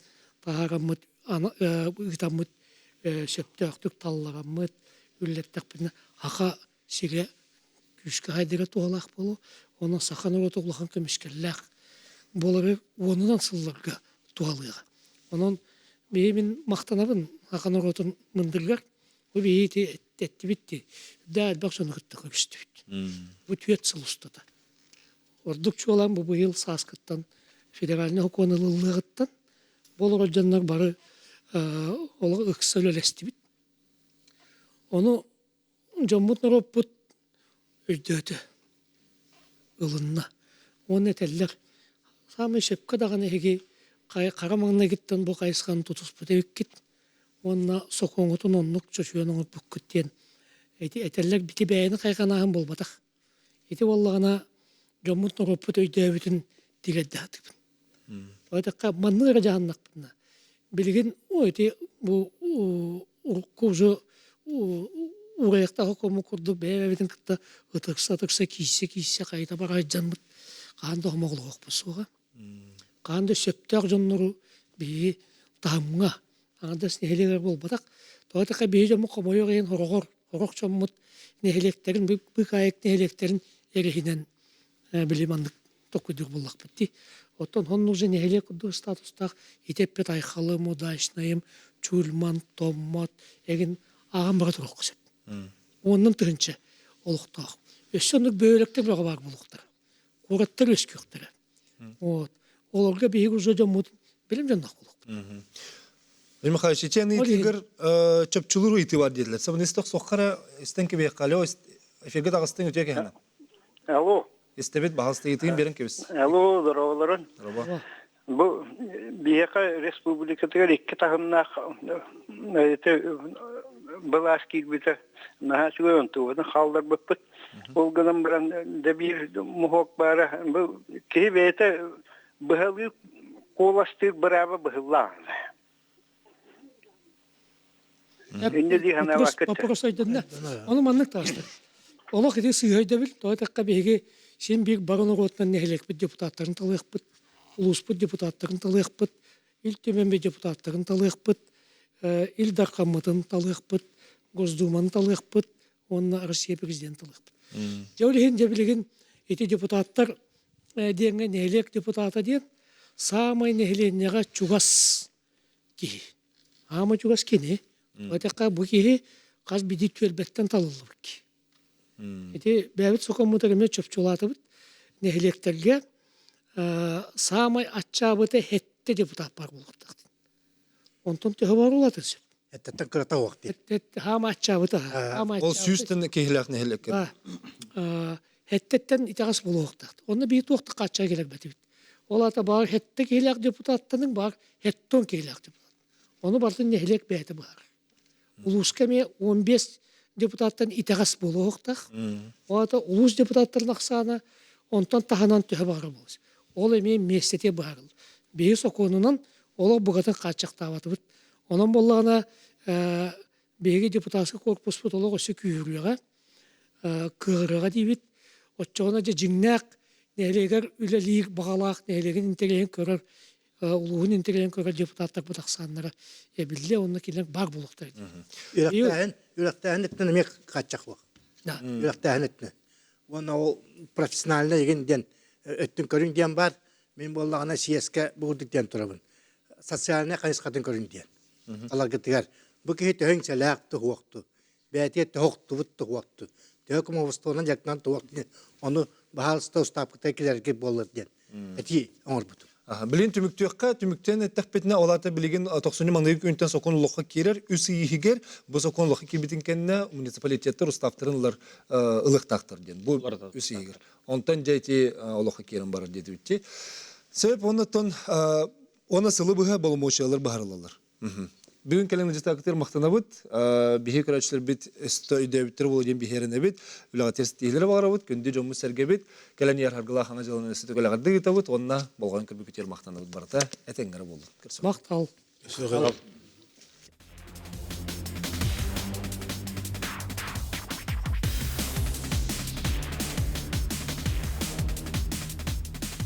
таһаараммыт ыытаммыт сөптөөхтүк таллараммыт үллэттэхпитинэ саха сирэ күүскэ хайдыга туһалаах буолуо. Онон саха норуота улахан көмүскэллээх буолары уонунан сылларга туһалыаҕа. Онон биһи мин махтанабын саха норуотун мындырыгар. Бу биһи ити эттибит дии. Үрдээх элбэх дьону кытта көрүстүбүт. Бу түөрт сыл устата. Ордук чуолаан бу быйыл сааскыттан федеральнай сокуон ылыллыаҕыттан бу олорор дьоннор бары олох ыкса үлэлэстибит. Ону дьоммут норуоппут өйдөөтө, ылынна. Уонна этэллэр, саамай сөпкө даҕаны эһиги хара маҥнайгыттан бу хайысханы тутуспут эбиккит уонна сокуоҥҥутун оннук чочуйан оҥорбуккут диэн ити этэллэр бити бэйэни хайҕанааһын буолбатах. Ити буоллаҕына дьоммут норуоппут өйдөөбүтүн тигэрдэ сатыыбын. Тоҕо маннык эрэ дьаһаннахпытына билигин ити бу урукку уже уурайахтаах омук курдук бэйэ-бэйэбитин кытта ытырса-ытырса киирсэ-киирсэ хайыта барар дьаммыт хаһан да хомоҕолоһуохпут суоҕа. Хаһан да сөптөөх дьоннору биһиги таһымҥа аҥардас нэһилиэгэр буолбатах. Тоҕо диэтэххэ биһиги дьоммут хомойуох иһин хороҕор сорох дьоммут нэһилиэктэрин быыкаайык нэһилиэктэрин эриһинэн били маннык токуйдуур буоллахпыт дии. Оттон онно уже нэһилиэк курдук статустаах итеппит Айхалым, Удачнайым, Чульман, Томмот эгин ааҕан бара туруохха сөп. Уоннан тыһыынча олохтоох. Өссө оннук бөһүөлэктэр бөҕө баар буолуохтара. Куораттар үөскүөхтэрэ. Вот. Олорго биһиги уже дьоммут билим дьонноох буолуохпут. Владимир Михайлович, ичэн ыйытыгар чопчулуур ыйытыы бар диэтилэр. Сабыныстах соххара истэн кэбиэххэ. Алло, эфирге таҕыстың үтүө кэһэнэ. Алло. Истэбит баһалыста ыйытыын берин кэбис. Алло, здороволорун. Здорово. Бу биһиэхэ республикатыгар икки таһымнаах былаас киирбитэ наһаа үчүгэй онтубутун хаалларбыппыт. Ол гынан баран да биир муһуок баара бу киһи бэйэтэ быһалыы куоластыыр бырааба быһыллаах. Инньэ дии санаабаккыт. Вопрос өйдөннө. Ону маннык таастар. Олох ити сыыһа өйдөбүл. Тоҕо эттэххэ биһиги син биир бары норуотунан нэһилиэкпит депутаттарын талыахпыт, улууспут депутаттарын талыахпыт, Ил Түмэн депутаттарын талыахпыт, Ил Дархаммытын талыахпыт, Госдуманы талыахпыт уонна Россия президент талыахпыт. Дьэ ол иһин дьэ билигин ити депутаттар диэҥҥэ нэһилиэк депутата диэн саамай нэһилиэнньэҕэ чугас киһи. Аама чугас кини. Этиххэ бу киһи хас биирдии түөлбэттэн талыллыбыт киһи. Ити бэйэбит сокуоммутугар эмиэ чопчулаатыбыт. Нэһилиэктэргэ саамай аччаабыта сэттэ депутат баар буолуохтаах. Онтон төһө баар улатын сөп. Эттеттен кырата уох дии. Хаама аччаабыта. Ол сүүстэн киһилээх нэһилиэккэ. Хэттеттен итэҕэс буолуохтаах. Онно биир туохта хаачча кэлэрбэтибит. Ол аата баар хэттэ киһилээх депутаттаның баар хэттон киһилээх депутат. Ону барытын нэһилиэк бэйэтэ быһаарар. Улууска эмиэ 15 депутаттан итэҕэс буолуохтаах. Ол аата улуус депутаттарын ахсаана онтон таһынан төһө баҕара буолуо. Ол эмиэ миэстэтэ быһаарыллар. Биһиги сокуонунан олох букатын хааччахтаабатыбыт. Онон буоллаҕына биһиги депутатскай корпуспут олох өссө күүһүрүөҕэ, кыаҕырыаҕа диибит. Оччоҕуна дьэ дьиҥнээх нэһилиэгэр үлэлиир баҕалаах нэһилиэгин интэриэһин көрөр улууһун интэриэһин көрөр депутаттарбыт ахсааннара эбиллиэ уонна кинилэр баар буолуохтара Үрэхтээһин үрэхтээһин өттүнэн эмиэ хааччах суох. Үрэхтээһин өттүнэн. Уонна ол профессиональнай игин диэн өттүн көрүҥ диэн баар. Мин буоллаҕына съезкэ бу курдук диэн турабын. Социальнай хайысхатын көрүҥ диэн. Аларгытыгар бу киһи төһө иҥсэлээх туһуохту, бэйэтигэр төһө охтубут туһуохту, төһө кумовствонан дьарыктанан туһуохту диэн ону баһаалыста устаапкыта килэргэ буоллар диэн этии оҥорбутум. Билин түмүктүөххэ, түмүктэн эттэхпитинэ, ол аата билигин тохсунньу маҥнайгы күнтэн сокуон олоххо киирэр. Үс ый иһигэр бу сокуон олоххо киирбитин кэннэ муниципалитеттар устааптарын ылар ылыахтаахтар диэн. Бу үс ый иһигэр. Онтон дьэ ити олоххо киирэн барар диэтибитти. Сөп, оннуттан уонна сылы быһа боломуочуйалар баһарылалар. Бүгүн кэлэн ыдьытаакытыгар махтанабыт. Биһи көрөөччүлэрбит өстө өйдөөбүттэр буолуо диэн биһиэрэнэбит. Үлэҕэ тиэстиилэри баҕарабыт, күндү дьоммут-сэргэбит. Кэлэн иһэр харгылаах хаҥа дьылын өссө төгүл ыытабыт уонна болҕойон көрбүкүтүгэр махтанабыт барыта этэҥҥэ эрэ буоллун. Махтал.